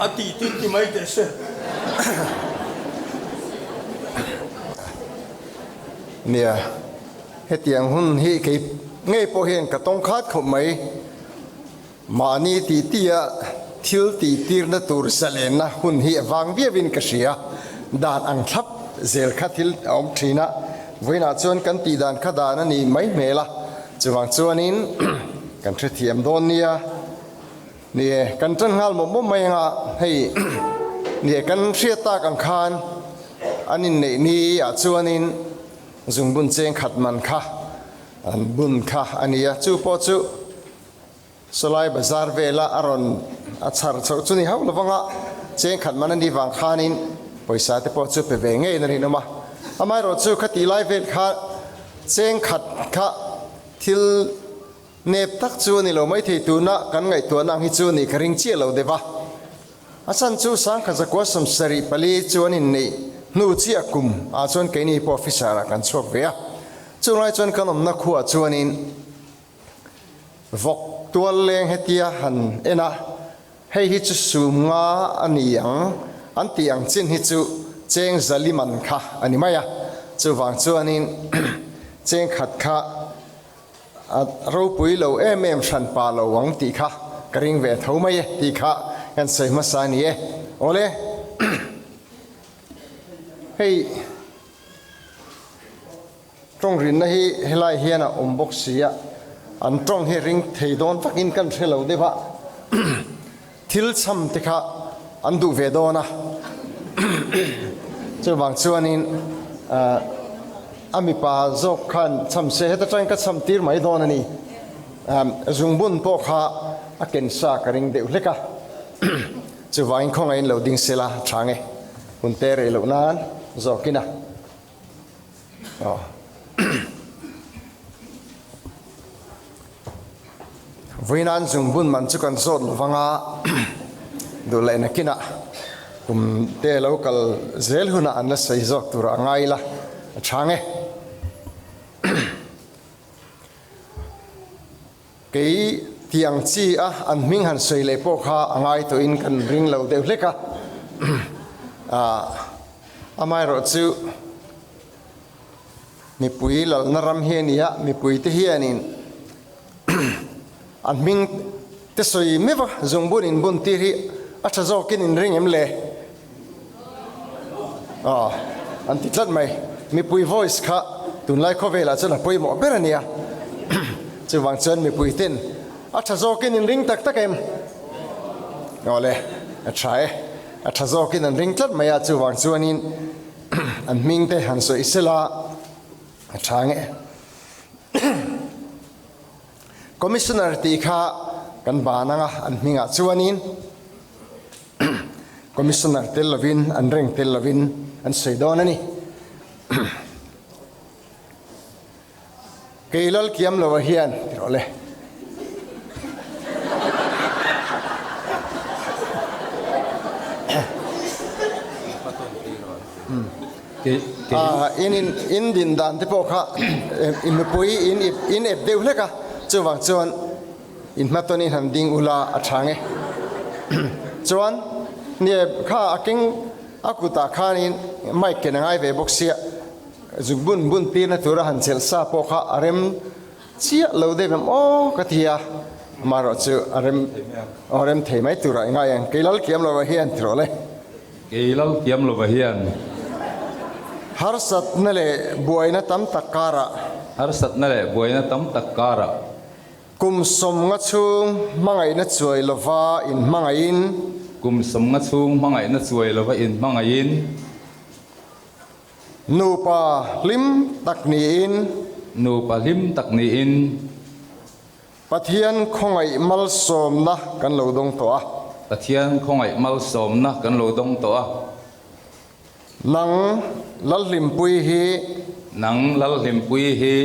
a tih tir ti mai teh se. Nia, hetiang hun hi kei ngei pawh hian ka tawng khat khawp mai. Mahni tih tih a thil tih tirna tur zalenna hun hi a vang viauin ka hria. Dan ang thlap zel kha thil a awm thin a, vawiinah chuan kan tih dan kha dan a nih mai hmel a, chuvang chuanin kan hrethiam dawn nia. Ni e, kan tan nghal mawp mawp mai anga hei ni e kan hriat tak ang khan. An inneih ni ah chuanin zungbun cheng khat man kha an bun kha a ni a, chu pawh chu Sawlai bazar vela a rawn a chhar chhoh chu ni hauh lovanga cheng khat man a nih vang khanin pawisa te pawh chu pe ve ngeiin a rinawm a. Amaherawhchu khatih lai vel kha cheng khat kha thil nep tak chu a ni lo maithei tuna kan ngaihtuahna ang hi chu nih ka ring chiah lo deuh a. A chan chu sangkhat zakua 74 chu an inneih hnu chiah kum ah chuan keini pawh officer ah kan chhuak ve a. Chunglai chuan kan awmna khuaah chuanin Vawk tual leng hetia han en a, hei hi chu sum nga a ni ang an tih ang chin hi chu cheng zali man kha a ni mai a, chuvang chuanin cheng khat kha a ropui lo em em hran pa lo ang tih kha ka ring ve tho mai e tih kha kan sawi hmasa a ni e. Awle hei. Tawng rinna hi helai hian a awm bawk si a, an tawng hi ring thei dawn takin kan hre lo deuh a, thil chham te kha an duh ve dawn a, chuvang chuanin a mipa zawk khan chham se heta tangin ka chham tir mai dawn a ni, zungbun pawh kha a ken sa ka ring deuh hlek a, chuvangin khawngaihin lo ding sela tha nge, hun te rei loh nan zawkin a. Vawinan zungbun man chu kan zawt lovang a, duh leh nakinah kum te lo kal zel hunah an la sawi zawk tur a ngai ila a chhang e. Kei tih ang chi a an hming han sawi leh pawh kha a ngai tawhin kan ring lo deuh hlek a. Amaherawh chu mipui lalna ram hi a ni a, mipuite hianin an hming te sawi meuh a, zungbun inbun tir hi a tha zawkin in ring em le? Aw, an ti tlat mai. Mipui voice kha tunlai khawvelah chuan a pawimawh ber a nia. Chuvang chuan mipui ten a tha zawkin in ring tak tak em? Aw le, a tha e. A tha zawkin an ring tlat mai a, chuvang chuanin an hming te han sawi sela a tha nge. Commissioner tih kha kan ban anga an hmingah chuanin Commissioner tel lovin an reng tel lovin an sawi dawn a ni. Kei lal kiam lova hian ti rawh le. In in din dan te pawh kha in mipui in in ep deuh hlek a, chuvang chuan In hmatawn in han ding ula a tha nge. Chuan nie kha a keng a kutah khanin mic ken a ngai ve bawk sia, zuk bun bun tirna tura han chelh sa pawh kha a rem chiah lo deuh em aw ka ti a, amaherawh chu a rem aw rem thei mai turah i ngai ang, kei lal kiam lova hian ti rawh le. Kei lal kiam lova hian. Harsatna leh buaina tam tak karah. Harsatna leh buaina tam tak karah. Kum 50 chhung hmangaihna chuai lova inhmangaihin. Kum 50 chhung hmangaihna chuai lova inhmangaihin. Nupa hlim tak niin. Nupa hlim tak niin. Pathian khawngaih malsawmna kan lo dawng tawh a. Pathian khawngaih malsawmna kan lo dawng tawh a. Nang Lalhlimpui hi. Nang Lalhlimpui hi.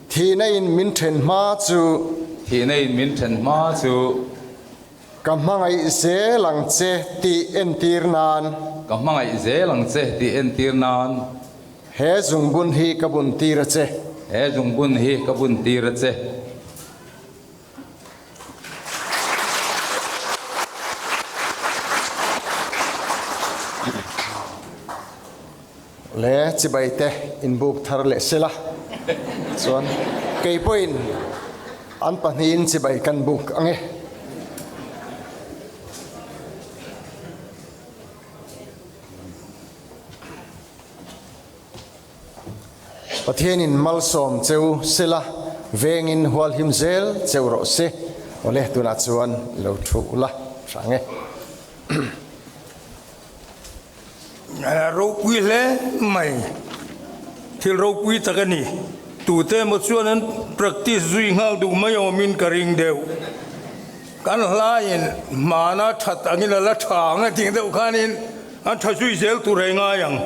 Thihna in min then hma chu. Thihna in min then hma chu. Ka hmangaih zel ang che tih entir nan. Ka hmangaih zel ang che tih entir nan. He zungbun hi ka bun tir a che. He zungbun hi ka bun tir a che. Le chibai te inbuk thar leh sela chuan kei pawhin an pahnihin chibai kan buk ang e. Pathianin malsawm cheu sela, vengin hualhim zel cheu rawh se. Awle, tunah chuan lo thu ula hrang e. Ropui. ropui hle mai. Thil ropui tak a ni. Tute emaw chuan an practice zui nghal duh mai awmin ka ring deuh. Kan hlaiin hmana that angin a la tha ang a tih deuh khanin an tha zui zel tur ei ngai ang.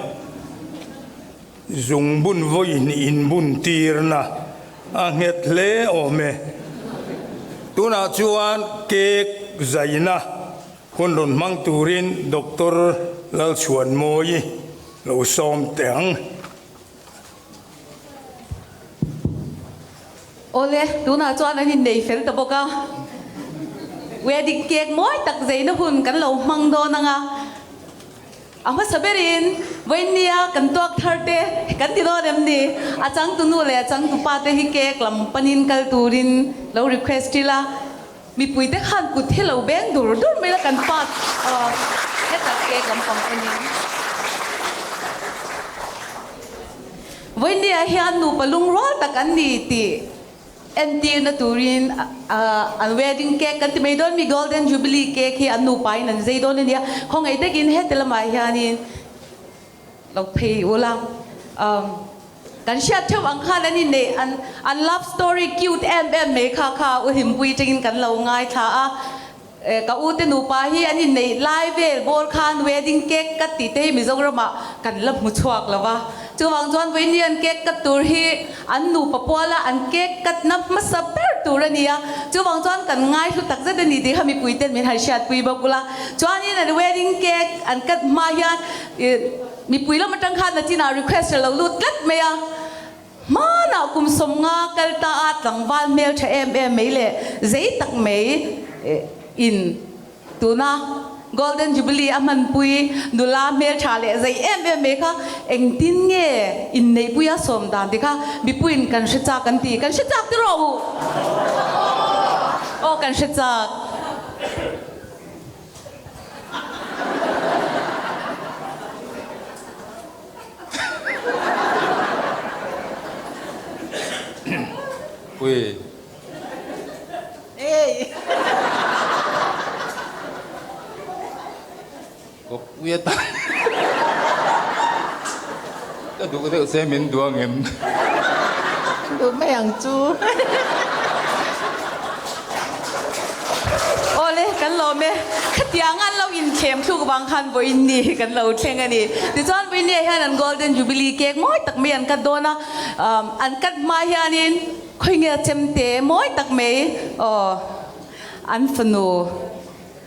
Zungbun vawi hnih inbun tirna a nghet hle awm e. Tunah chuan cake zaina hun rawn hmang turin Doctor Lalchhuanmawii lo sawm teh ang. Awle, tunah chuan an innei fel ta bawk a. Wedding cake mawi tak zeina hun kan lo hmang dawn ang a. A hmasa berin vawinia kan tuak thar te kan ti dawn em ni? A changtu nu leh a changtu pa te hi cake lam panin kal turin lo request ila. Mipui te khan kut hi lo beng dur dur mai la kan pa heta cake lam pang panin. Vawinia hian nupa lungrual tak an ni tih Entirna turin an wedding cake kan ti mai dawn mi golden jubilee cake hi an nupain an zei dawn a nia. Khawngaih takin heti lamah hianin lo phei ula. Kan hriat theuh ang khan an inneih an an love story cute em em mai kha kha u Hlimpui tangin kan lo ngaithla a. Ka u te nupa hi an inneih lai vel bawr khan wedding cake cut tih te hi Mizoramah kan la hmu chhuak lo va. Chuvang chuan vawiin an cake cut tur hi an nupa puala an cake cut na hmasa ber tur a ni a. Chuvang chuan kan ngaihlu tak zet a ni tih kha mipui ten min han hriatpui bawk ula. Chuanin an wedding cake an cut hma hian mipui lam atang khan nachinah request a lo lut tlat mai a. Hmanah kum 50 kal ta a tlangval hmel tha em em mai leh zei tak mai in tuna Golden Jubilee a hmanpui nula hmel tha leh zei em em mai kha engtin nge inneihpui a sawm dan ti kha mipuiin kan hre chak an ti. Kan hre chak ti rawh u! Aw kan hre chak. Ui. Ei. Kawp ui atan. Ka duh deuh se min duh ang em? Duh mai ang chu. Awle, kan lawm e. Khatiang an lo inthlem thluk vang khan vawiin ni hi kan lo thleng a ni. Tichuan vawiin ni ah hian an Golden Jubilee cake mawi tak mai an cut dawn a. An cut hma hianin khawi nge a chemte mawi tak mai aw an fanu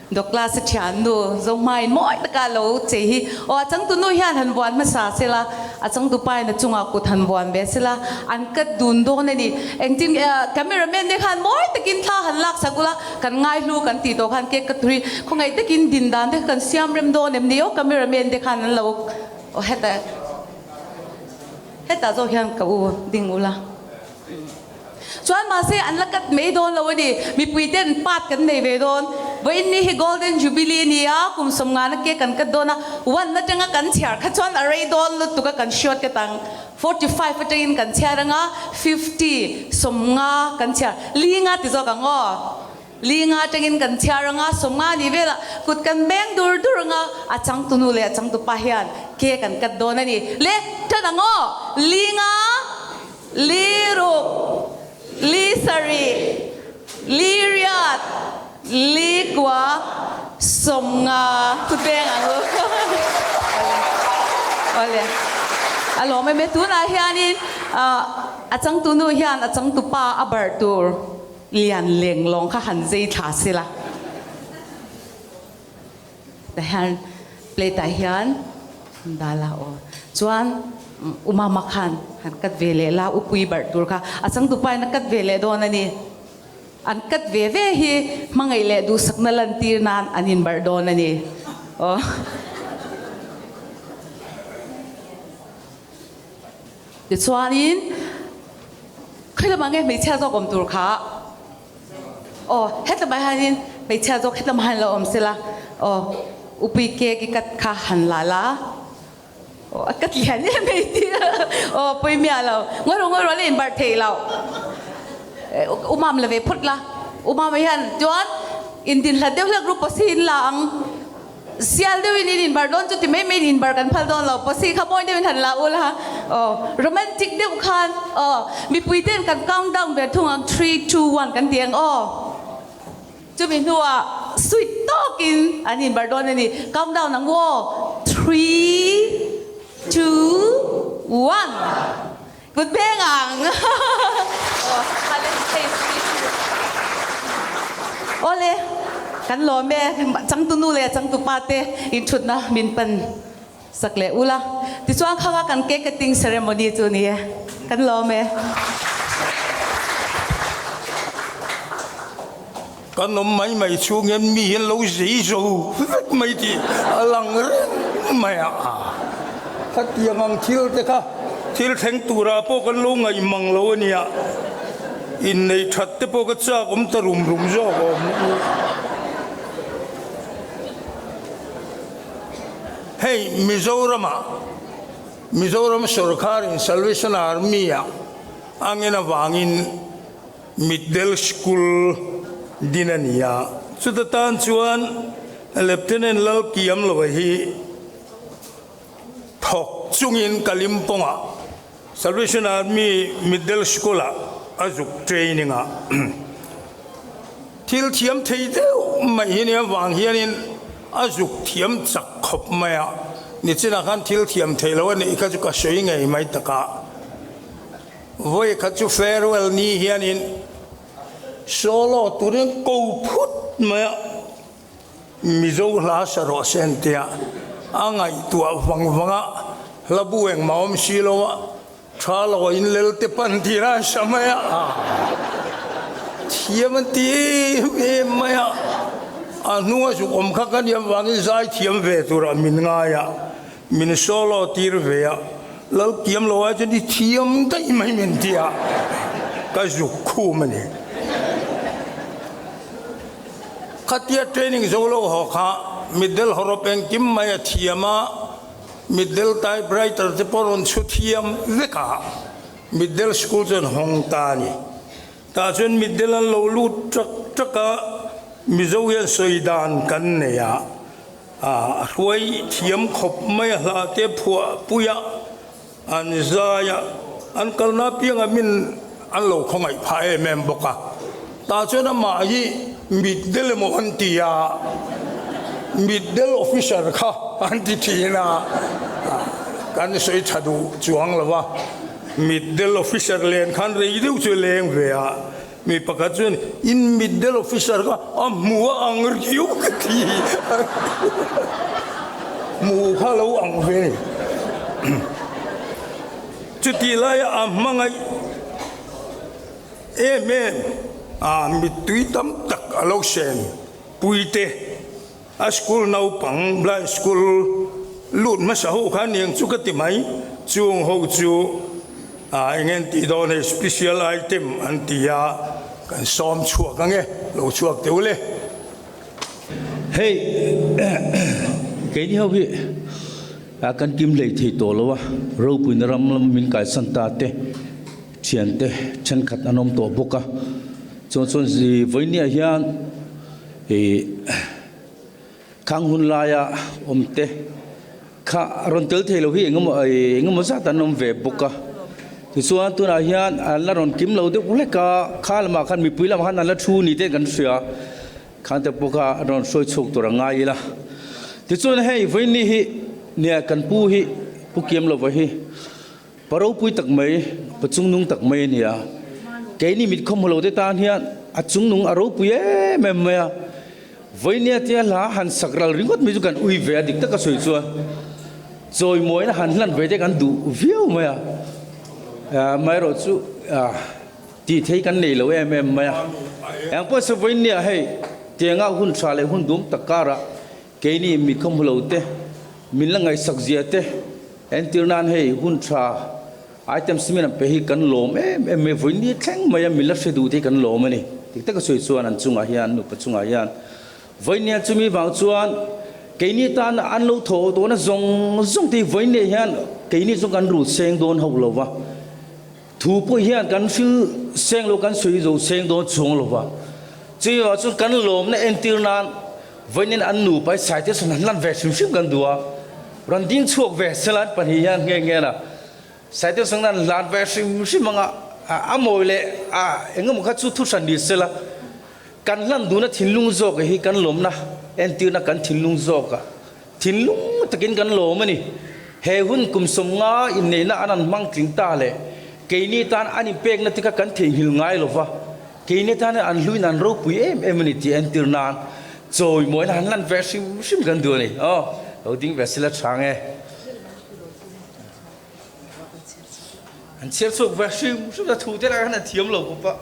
Douglas a thiannu Zohmain mawi taka lo chei hi aw a changtunu hian han vuan hmasa sela, a changtupa in a chungah kut han vuan ve sela, an cut dun dawn a ni. Engtin cameraman te khan mawi takin thla han lak sak ula, kan ngaihlu kan tih tawh khan cake cut turi khawngaih takin din dan te kha kan siam rem dawn em ni aw cameraman te khan an lo aw heta hetah zawk hian ka u ding ula. Chuan mahse an la cut mai dawn lo a ni. Mipui ten part kan nei ve dawn. Vawiin ni hi Golden Jubilee a ni a, kum sawmngana cake kan cut dawn a, one atanga kan chhiar kha chuan a rei dawn lutuk a kan short cut ang. 45 atangin kan chhiar anga 50, 50 kan chhiar. Li nga ti zawk ang aw. Li nga atangin kan chhiar anga 50 ni velah kut kan beng dur dur anga a changtunu leh a changtupa hian cake an cut dawn a ni. Le, tan ang aw. Li nga. Li ruk, li sarih, li riat, li kua, 50 thuteng ang u. Awle. A lawm em e. Tunah hianin a changtu nu hian a changtu pa a barh tur lian leng lawng kha han zei thla sela. Tah hian plate ah hian dal a aw chuan u mama khan han cut ve leh la u pui barh tur kha a changtupa in a cut ve leh dawn a ni an cut ve ve hi hmangaih leh duhsakna lantir nan an in barh dawn a ni aw. Tichuanin khawi lamah nge hmeichhia zawk awm tur kha. Aw, hetlama hianin hmeichhia zawk hetlama hian lo awm sela, aw, upui cake i cut kha han la la, aw, a cut lian em em ti a, aw, pawi miah lo, ngawi rawh ngawi rawh la inbarh theih loh, umam la ve phawt la, umama hian chuan indin hlat deuh hlek ru pawh si in la ang. Sial deuhin in inbar dawn chu ti mai mai in inbar kan phal dawn lo. Posi kha mawi deuhin han la ula aw romantic deuh khan aw mipui ten kan count down ve thung ang three two one kan ti ang aw. Chumi hnuah sweet tawkin an inbar dawn a ni. Count down ang aw three two one kut beng ang aw Awle kan lawm e changtu nu leh changtu pa te inthutna min pan sak leh ula tichuan khanga kan cake cutting ceremony chu ni e kan lawm e. Kan awm mai mai chhung hian mi hian lo zei zo vek mai tih a lang reng mai a. Khatiang ang thil te kha thil thleng turah pawh kan lo ngaih mang lo a nia. Inneih that te pawh ka chak awm ta rum rum zawk awm. Hei Mizoramah Mizoram sawrkharin Salvation Army-ah a ngen avangin Mitdel School din a ni a, chuta tan chuan Lieutenant Lalkiamlova hi thawk chungin Kalimpongah Salvation Army Mitdel School-ah a zuk training a. Thil thiam thei deuh mai hi nia vang hianin a zuk thiam chak khawp mai a, nichinah khan thil thiam thei lo a nih kha chu ka sawi ngei mai tak a. Vawi khat chu farewell ni hianin solo turin ko phut mai a, Mizo hla sa rawh se an tia, a ngaihtuah vang vang a, hla bu engmah awm si lo a, tha lo a inlel te pan tir a sa mai a, thiam an ti em em mai a, a hnunga zuk awm kha ka nia vangin zai thiam ve turah min ngai a, min solo tir ve a, lal kiam lo ai chuan i thiam daih mai min ti a, ka zuk khum a ni. Khatia training zo lo haw kha mitdel hawrawp engkim mai a thiam a, mitdel typewriter te pawh rawn chhu thiam vek a, mitdel school chuan hawng ta a ni. Tah chuan mitdel an lo lut ṭak ṭak a, Mizo hian sawi dan kan nei a, a hruai thiam khawp mai a, hla te phuah pui a, an zai a, an kalna apiangah min an lo khawngaih phah em em bawk a. Tah chuan amah hi mitdel emaw an ti a, mitdel officer kha an ti thin a, kan sawi tha duh chuang lo va. Mitdel officer len khan rei deuh chu leng ve a, mi pakhat chuan in mitdel officer kha a hmu a ang riau ka ti hmu kha lo ang ve ni. Chutih laia a hmangaih em em a mittui tam tak a lo sen puite. A school naupang blind school lut hmasa ho kha niang chu ka ti mai, chung ho chu a eng en tih dawn hei special item an ti a, kan sawm chhuak ang e, lo chhuak teh ule. Hei keini ho hi kan kim hlei thei tawh lo a, ropuina ram lama min kaisan ta te thiante thenkhat an awm tawh bawk a, chuan chuan vawinia hian I khang hun laia awm te kha rawn tel thei lo hi engemaw engemaw zat an awm ve bawk a. Tichuan tunah hian an la rawn kim lo deuh hlek a, kha lamah khan mipui lamah khan an la thu ni te kan hria. Khan te pawh kha rawn hruai chhuak tur a ngai ila. Tichuan hei vawiin hi nia kan pu hi Pu Kiamlova hi Pa ropui tak mai, pa chungnung tak mai a ni a. Keini mit khawmhaw lo te tan hian a chungnung a ropui em em mai a. Vawinia tia hla han sak ral ringawt mai chu kan ui ve a, dik taka sawi chuan chawimawina han hlan ve te kan duh viau mai a. Amaherawh chu tih thei kan nei lo em em mai a. Engpawh se vawinia hei tianga hun tha leh hun duam tak karah Keini mi khawmhu lo te, min la ngaihsak zia te entir nan hei hun tha items min an pe hi kan lawm em em mai, vawiin thleng mai a min la hre duh te hi kan lawm a ni. Dik taka sawi chuan an chungah hian, nupa chungah hian vawiin hian chumi vang chuan keini tan an lo thaw dawn a zawng zawng te hi vawiin leh hian keini chu kan rul seng dawn hauh lo va, thu pawh hian kan hril seng lo kan sawi zo seng dawn chuang lo va, chumi vang chuan kan lawmna entir nan. Vawiin an nupa hi citation han lan ve hrim hrim kan duh a, rawn ding chhuak ve sela an pahnih hian nghe nghe na citation an lan ve hrim hrim anga a mawi leh a engemaw kha chu thu hran ni sela kan hlan duhna thinlung zawk hi kan lawmna entirna kan thinlung zawkah thinlung takin kan lawm a ni. He hun kum sawmnga inneihna an han hmang tling ta leh keini tan an inpekna te kha kan theihnghilh ngai lova. Keini tan hian an hluin an ropui em em a ni tih entir nan chawimawina han lan ve hrim hrim kan duh a ni. Aw, lo ding ve sila chhang e. An chhiar chhuak ve hrim hrim a, thu te lah khan an thiam lo khawp a.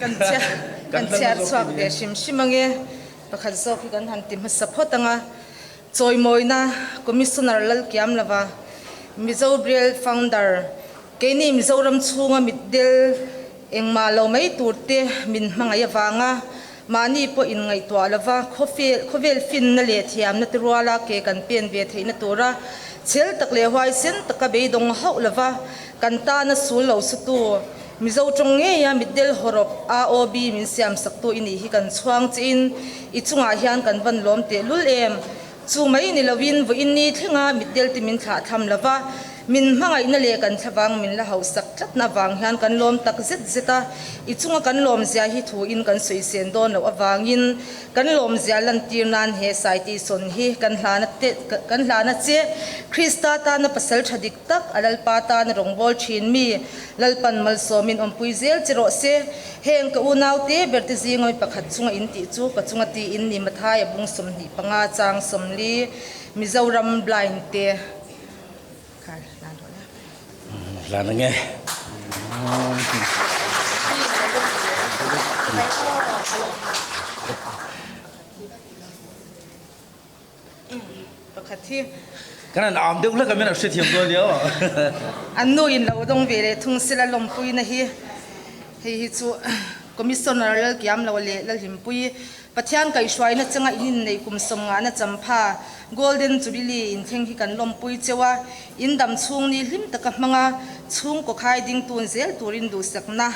Kan chhiar kan chhiar chhuak ve hrim hrim ange. Pakhat zawk hi kan han ti hmasa phawt ang a. Chawimawina Commissioner Lalkiamlova, Mizo Braille Founder, keini Mizoram chhunga mitdel engmah lo mai tur te min hmangaih avanga mahni pawh inngaihtuah lova khawvel finna leh thiamna te ruala ke kan pen ve theihna tura chhel tak leh huaisen taka beidawng hauh lova kan tana sul lo sutu Mizo tawng ngeia mitdel hawrawp AOB min siamsaktu i nih hi kan chhuang chiin i chungah hian kan van lawm tehlul em? Chu mai ni loin vawiin ni thlenga mitdel te min thlah tham lova, min hmangaihna leh kan thlavang min la hausak tlatna avang hian kan lawm tak zet zet a, i chunga kan lawmzia hi thuin kan sawi sen dawn loh avangin kan lawmzia lantir nan he Saitihsawn hi kan hlana te kan hlana che Krista tana pasal tha dik tak a Lalpa tana rawngbâwl ṭhin mi Lalpan malsawmin awmpui zel che rawh se. Heng ka unaute ber te zinga mi pakhat chunga in tih chu ka chunga tiin ni Mathai a bung 25 chang 40 Mizoram blind te khar hlan rawh le. Hlan ange. Pakhat hi. Kan an am deuh hlek a min a hrethiam dawn nia. An nu in lo dawng ve leh thung sela lawmpuina hi hei hi chu Commissioner Lalkiamlo leh Lalhlimpui Pathian kaihhruaina changa in inneih kum sawmngahna champha Golden Jubilee inthleng hi kan lawmpui cheu a, in dam chhung ni hlim taka hmanga chhungkaw khai ding tun zel turin duhsakna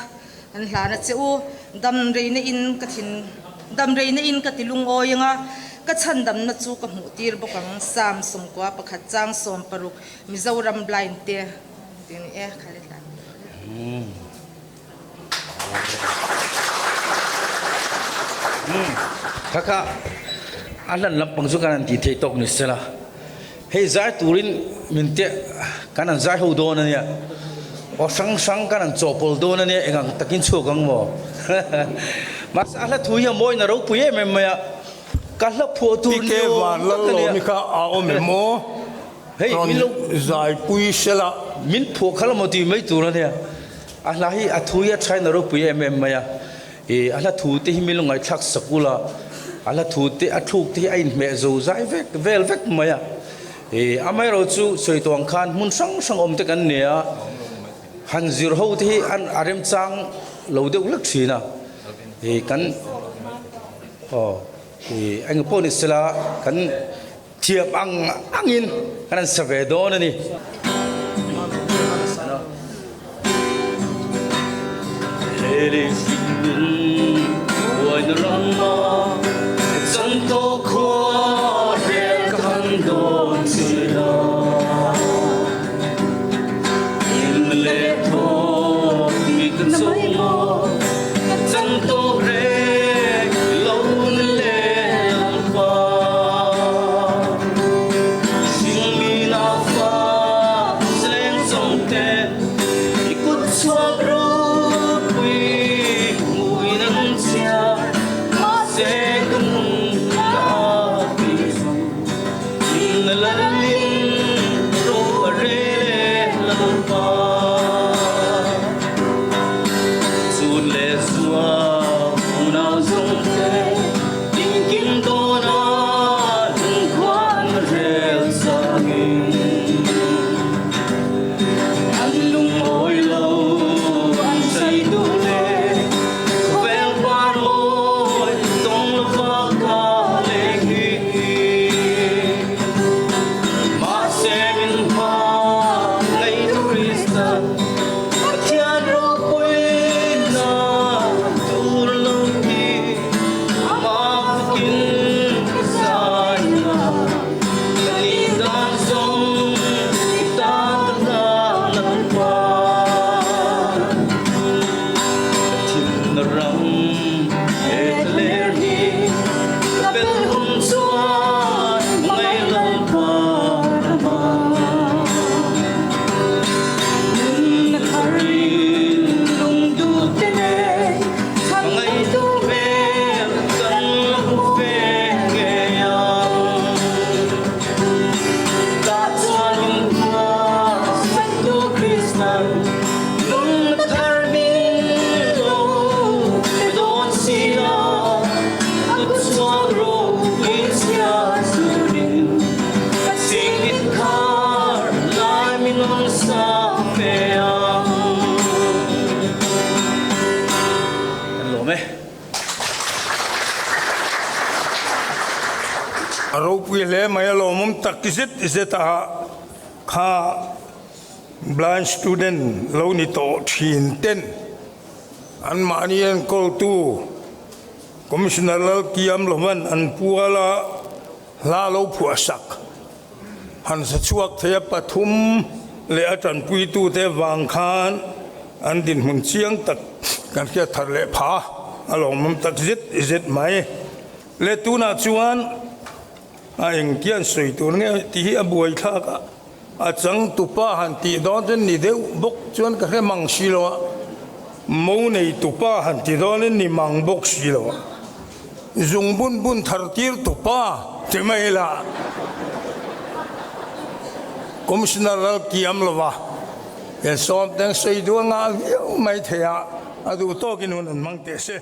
an hlan a che u. Dam reina in ka thin dam reina in ka ti lungawi anga ka chhan damna chu ka hmuh tir bawk ang Sam 11 chang 60 Mizoram blind te ti ni e kha le hlan. Kha kha a hlan lampang chu kan han tih theih tawk ni sela. Hei zai turin min te kan han zai ho dawn a nia, aw hrang hrang kan han chawhpawl dawn a nia, eng ang takin chhuak ang maw? Mahse a hla thu hi a mawi na ropui em em mai a, ka hla phuah tur TK ni awm Van tak a nia. Lalawmi kha a awm em aw? Hei Rawn min lo zaipui sela. Min phuah kha la maw tih mai tur a nia, a hla hi a thu hi a thain a ropui em em mai a. I a hla thu te hi min lo ngaihthlak sak ula, a hla thu te a thluk te hi a inhmeh zo zai vek vel vek mai a. I amaherawh chu sawi tawh ang khan hmun hrang hrang awm te kan nei a, han zir ho te hi an a remchang lo deuh hlek thin a. I kan aw i eng pawh ni sela kan thiam ang angin kan han sa ve dawn a ni. Nunna thar min lo pe dawn si a, a kutchhuak ropui chhiar turin ka chingit khar lai min rawn sa ve ang. Kan lawm e. A ropui hle mai a lawmawm tak zet zet a kha blind student lo ni tawh thin ten anmahni enkawltu Commissioner Lalkiam Loman an puala hla lo phuahsak han sa chhuak thei a pathum leh a tanpuitute vang khan an dinhmun chiang tak kan hriat thar leh pha a lawmawm tak zet zet mai. Le tunah chuan a engtian sawi tur nge tih hi a buaithlak a, a changtupa han tih dawn chuan ni deuh bawk chuan ka hre mang si lo a, mo neitupa han ti dawnin ni mang bawk si lo a. Zung bun bun thar tir tupa ti mai ila Commissioner ral kiam lova in sawm teng sawi duh a ngah viau mai thei a, a duh tawkin hun an hmang teh se.